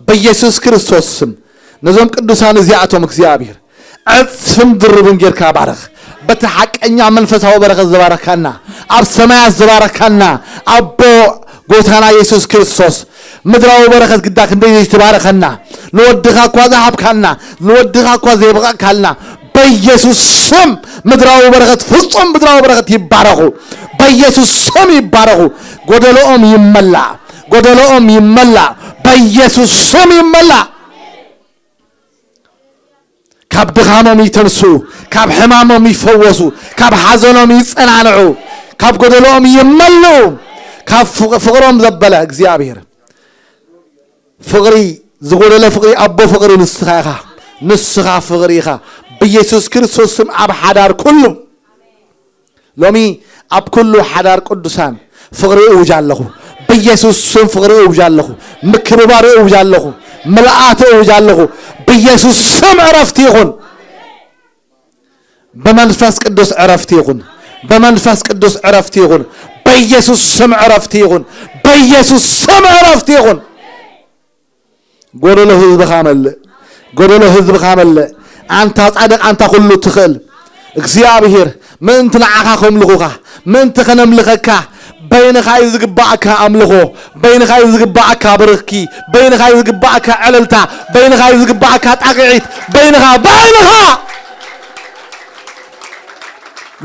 በኢየሱስ ክርስቶስ ስም ነዞም ቅዱሳን እዚኣቶም እግዚኣብሔር ዕጽፍን ድርብን ጌርካ ባርኽ። በቲ ሓቀኛ መንፈሳዊ በረኸት ዝባረካና፣ ኣብ ሰማያት ዝባረካና ኣቦ ጎይታና የሱስ ክርስቶስ፣ ምድራዊ በረኸት ግዳ ክንደይ ዘይትባረኸና፣ ንወድኻ እኳ ዝሃብካና፣ ንወድኻ እኳ ዘየብቐዕካልና፣ በኢየሱስ ስም ምድራዊ በረኸት፣ ፍጹም ምድራዊ በረኸት ይባረኹ። በኢየሱስ ስም ይባረኹ። ጎደሎኦም ይመላእ። ጎደሎኦም ይመላእ። በኢየሱስ ስም ይመላእ። ካብ ድኻሞም ይተንስኡ፣ ካብ ሕማሞም ይፈወሱ፣ ካብ ሓዘኖም ይጸናንዑ፣ ካብ ጎደሎኦም ይመልኡ። ካብ ፍቕ-፣ ፍቕሮም ዘበለ እግዚኣብሔር፣ ፍቕሪ፣ ዝጎደለ ፍቕሪ፣ ኣቦ ፍቕሪ ንስኻ ኢኻ። ንስኻ ፍቕሪ ኢኻ። ብኢየሱስ ክርስቶስ ስም ኣብ ሓዳር ኩሉ፣ ሎሚ ኣብ ኩሉ ሓዳር ቅዱሳን ፍቕሪ እውጅ ኣለኹ። ብኢየሱስ ስም ፍቕሪ እውጅ ኣለኹ። ምክብባር እውጅ ኣለኹ። ምልኣት እውጅ ኣለኹ። ብኢየሱስ ስም ዕረፍቲ ይኹን። ብመንፈስ ቅዱስ ዕረፍቲ ይኹን። ብመንፈስ ቅዱስ ዕረፍቲ ይኹን። በኢየሱስ ስም ዕረፍቲ ይኹን። በኢየሱስ ስም ዕረፍቲ ይኹን። ጎደሎ ህዝብኻ መልእ። ጎደሎ ህዝብኻ መልእ። ኣንታ ጻድቕ፣ ኣንታ ኩሉ ትኽእል እግዚኣብሔር፣ ምእንቲ ንዓኻ ከምልኹኻ፣ ምእንቲ ከነምልኸካ፣ በይንኻ እዩ ዝግባኣካ ኣምልኾ፣ በይንኻ እዩ ዝግባኣካ ብርኽኪ፣ በይንኻ እዩ ዝግባኣካ ዕልልታ፣ በይንኻ እዩ ዝግባኣካ ጣቕዒት፣ በይንኻ፣ በይንኻ።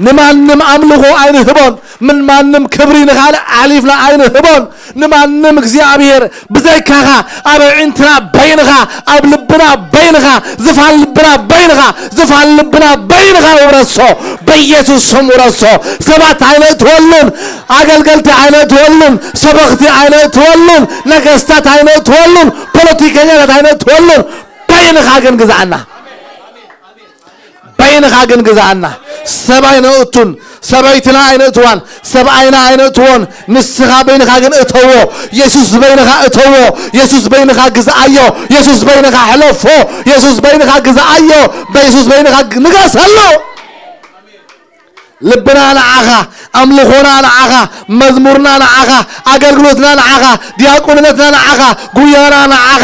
ንማንም ኣምልኾ ኣይንህቦን፣ ምን ማንም ክብሪ ንኻልእ ኣሕሊፍና ኣይንህቦን። ንማንም እግዚኣብሔር ብዘይካኻ ኣብ ኣዒንትና በይንኻ፣ ኣብ ልብና በይንኻ፣ ዝፋን ልብና በይንኻ፣ ዝፋን ልብና በይንኻ ውረሶ። በኢየሱስ ስም ውረሶ። ሰባት ኣይነእትወሉን፣ ኣገልገልቲ ኣይነእትወሉን፣ ሰበኽቲ ኣይነእትወሉን፣ ነገስታት ኣይነእትወሉን፣ ፖለቲከኛታት ኣይነእትወሉን። በይንኻ ግን ግዛኣና። በይንኻ ግን ግዛኣና። ሰብ ኣይነእቱን፣ ሰበይትና ኣይነእትዋን፣ ሰብኣይና ኣይነእትዎን። ንስኻ በይንኻ ግን እተዎ። የሱስ በይንኻ እተዎ። የሱስ በይንኻ ግዝኣዮ። የሱስ በይንኻ ሕለፎ። የሱስ በይንኻ ግዝኣዮ። በየሱስ በይንኻ ግ-፣ ንገሰሉ። ልብና ንዓኻ፣ ኣምልኾና ንዓኻ፣ መዝሙርና ንዓኻ፣ ኣገልግሎትና ንዓኻ፣ ዲያቆንነትና ንዓኻ፣ ጉያና ንዓኻ፣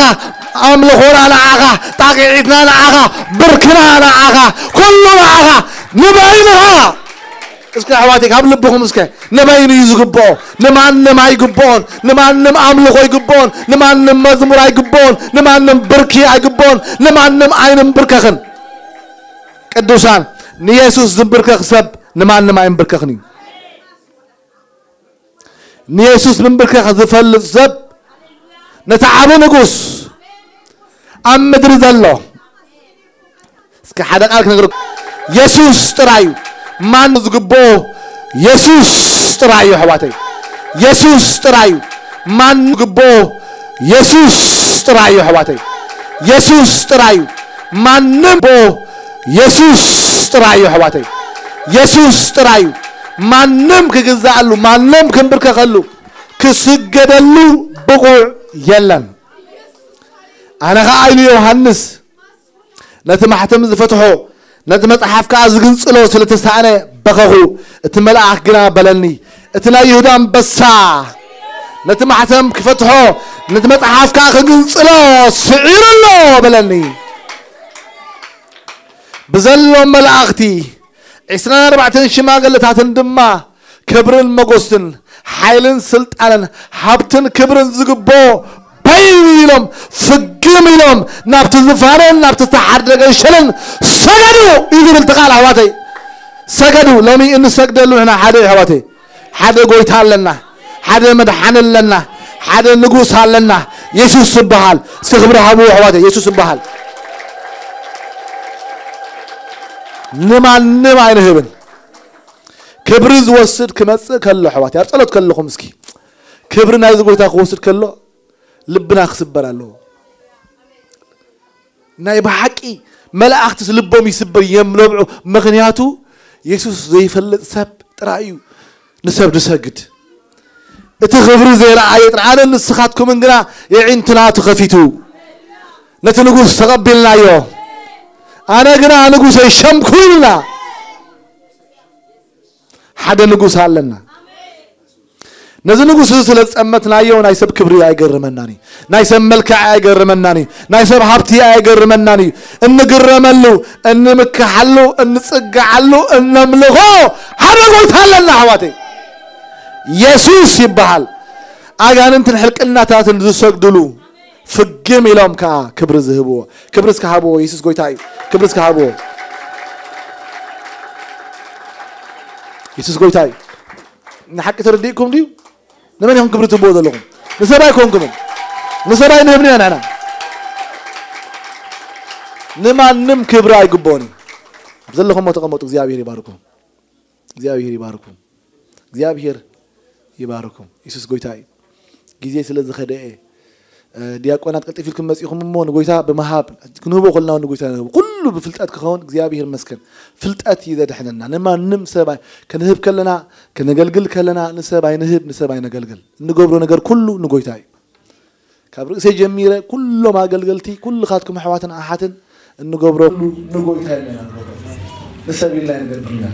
ኣምልኾና ንዓኻ፣ ጣቕዒትና ንዓኻ፣ ብርክና ንዓኻ፣ ኩሉ ንዓኻ፣ ንበይንኻ። እስከ ኣሕዋተይ ካብ ልብኹም እስከ ንበይኑ እዩ ዝግብኦ። ንማንም ኣይግብኦን። ንማንም ኣምልኾ ኣይግብኦን። ንማንም መዝሙር ኣይግብኦን። ንማንም ብርኪ ኣይግብኦን። ንማንም ኣይንንብርከኽን። ቅዱሳን፣ ንየሱስ ዝንብርከኽ ሰብ ንማንም ኣይንብርከኽን እዩ። ንየሱስ ምንብርከኽ ዝፈልጥ ሰብ ነቲ ዓቢ ንጉስ ኣብ ምድሪ ዘሎ እስከ ሓደ ቃል ክነግረኩም። የሱስ ጥራይ እዩ። ማን ዝግብኦ? የሱስ ጥራይ እዩ ኣሕዋተይ። የሱስ ጥራይ እዩ። ማን ዝግብኦ? የሱስ ጥራይ እዩ ኣሕዋተይ። የሱስ ጥራይ እዩ። ማንም ቦ የሱስ ጥራይ እዩ ኣሕዋተይ። የሱስ ጥራይ እዩ። ማንም ክግዛኣሉ፣ ማንም ክንብርከኸሉ፣ ክስገደሉ ብቑዕ የለን። ኣነ ኸዓ ኢሉ ዮሃንስ ነቲ ማሕተም ዝፈትሖ፣ ነቲ መጽሓፍ ከኣ ዝግንጽሎ ስለ ተሳእነ በኸኹ። እቲ መልኣኽ ግና በለኒ፣ እቲ ናይ ይሁዳ ኣንበሳ ነቲ ማሕተም ክፈትሖ፣ ነቲ መጽሓፍ ከኣ ክግንጽሎ ስዒሩ ኣሎ በለኒ። ብዘሎም መላእኽቲ ዒስራን ኣርባዕተን ሽማግለታትን ድማ ክብርን መጎስን ሓይልን ስልጣንን ሃብትን ክብርን ዝግብኦ በይኑ ኢሎም ፍግም ኢሎም ናብቲ ዝፋነን ናብቲ ዝተሓርደ ገንሸልን ሰገዱ እዩ ዝብል እቲ ቃል ኣሕዋተይ። ሰገዱ። ሎሚ እንሰግደሉ ንሕና ሓደ እዩ ኣሕዋተይ። ሓደ ጎይታ ኣለና፣ ሓደ መድሓኒ ኣለና፣ ሓደ ንጉስ ኣለና። የሱስ ይበሃል። እስከ ክብሪ ሃብዎ ኣሕዋተይ። የሱስ ይበሃል። ንማንም ኣይንህብን። ክብሪ ዝወስድ ክመጽእ ከሎ ኣሕዋተይ፣ ኣብ ጸሎት ከለኹም እስኪ ክብሪ ናይዚ ጎይታ ክወስድ ከሎ ልብና ክስበር ኣለዎ። ናይ ብሓቂ መላእኽትስ ልቦም ይስበር እዮም ነብዑ። ምኽንያቱ የሱስ ዘይፈልጥ ሰብ ጥራይ እዩ ንሰብ ዝሰግድ። እቲ ክብሪ ዘይረኣየ ጥራይ። ኣነ ንስኻትኩምን ግና የዒንትና ተኸፊቱ ነቲ ንጉስ ተቐቢልናዮ። ኣነ ግና ንጉሰይ ሸምኩ ኢልና ሓደ ንጉስ ኣለና። ነዚ ንጉስ እዚ ስለ ዝጸመትናዮ ናይ ሰብ ክብሪ ኣይገርመናን እዩ። ናይ ሰብ መልክዕ ኣይገርመናን እዩ። ናይ ሰብ ሃብቲ ኣይገርመናን እዩ። እንግረመሉ፣ እንምክሓሉ፣ እንጽግዓሉ፣ እነምልኾ ሓደ ጎይታ ኣለና ኣሕዋተይ። የሱስ ይበሃል። ኣጋንንትን ሕልቅናታትን ዝሰግድሉ ፍግም ኢሎም ከኣ ክብሪ ዝህብዎ። ክብሪ እስከ ሃብዎ። የሱስ ጎይታ እዩ። ክብሪ እስከ ሃብዎ። የሱስ ጎይታ እዩ። ንሓቂ ተረዲእኩም ድዩ? ንመን ኢኹም ክብሪ ትህብዎ ዘለኹም? ንሰብ ኣይኮንኩምን። ንሰብ ኣይንህብን ኢና ንሕና። ንማንም ክብሪ ኣይግብኦን እዩ። ኣብ ዘለኹሞ ተቐመጡ። እግዚኣብሔር ይባርኩም። እግዚኣብሔር ይባርኩም። እግዚኣብሔር ይባርኩም። የሱስ ጎይታ እዩ። ግዜ ስለ ዝኸደ እየ። እ፣ ዲያቆናት ቀልጢፍ ኢልኩም መጺኹም እሞ ንጎይታ ብምሃብ ክንህቦ ከለና እውን ንጎይታ ንህቦ። ኩሉ ብፍልጠት ክኸውን እግዚኣብሔር ይመስገን። ፍልጠት እዩ ዘድሕነና። ንማንም ሰብ ኣይ-፣ ክንህብ ከለና፣ ከነገልግል ከለና ንሰብ ኣይንህብ፣ ንሰብ ኣይነገልግል። እንገብሮ ነገር ኩሉ ንጎይታ እዩ። ካብ ርእሰይ ጀሚረ ኩሎም ኣገልገልቲ፣ ኩልኻትኩም ኣሕዋትን ኣሓትን እንገብሮ ኩሉ ንጎይታ ኢልና ኢና ንገብሮ። ንሰብ ኢልና ኣይንገብርን ኢና።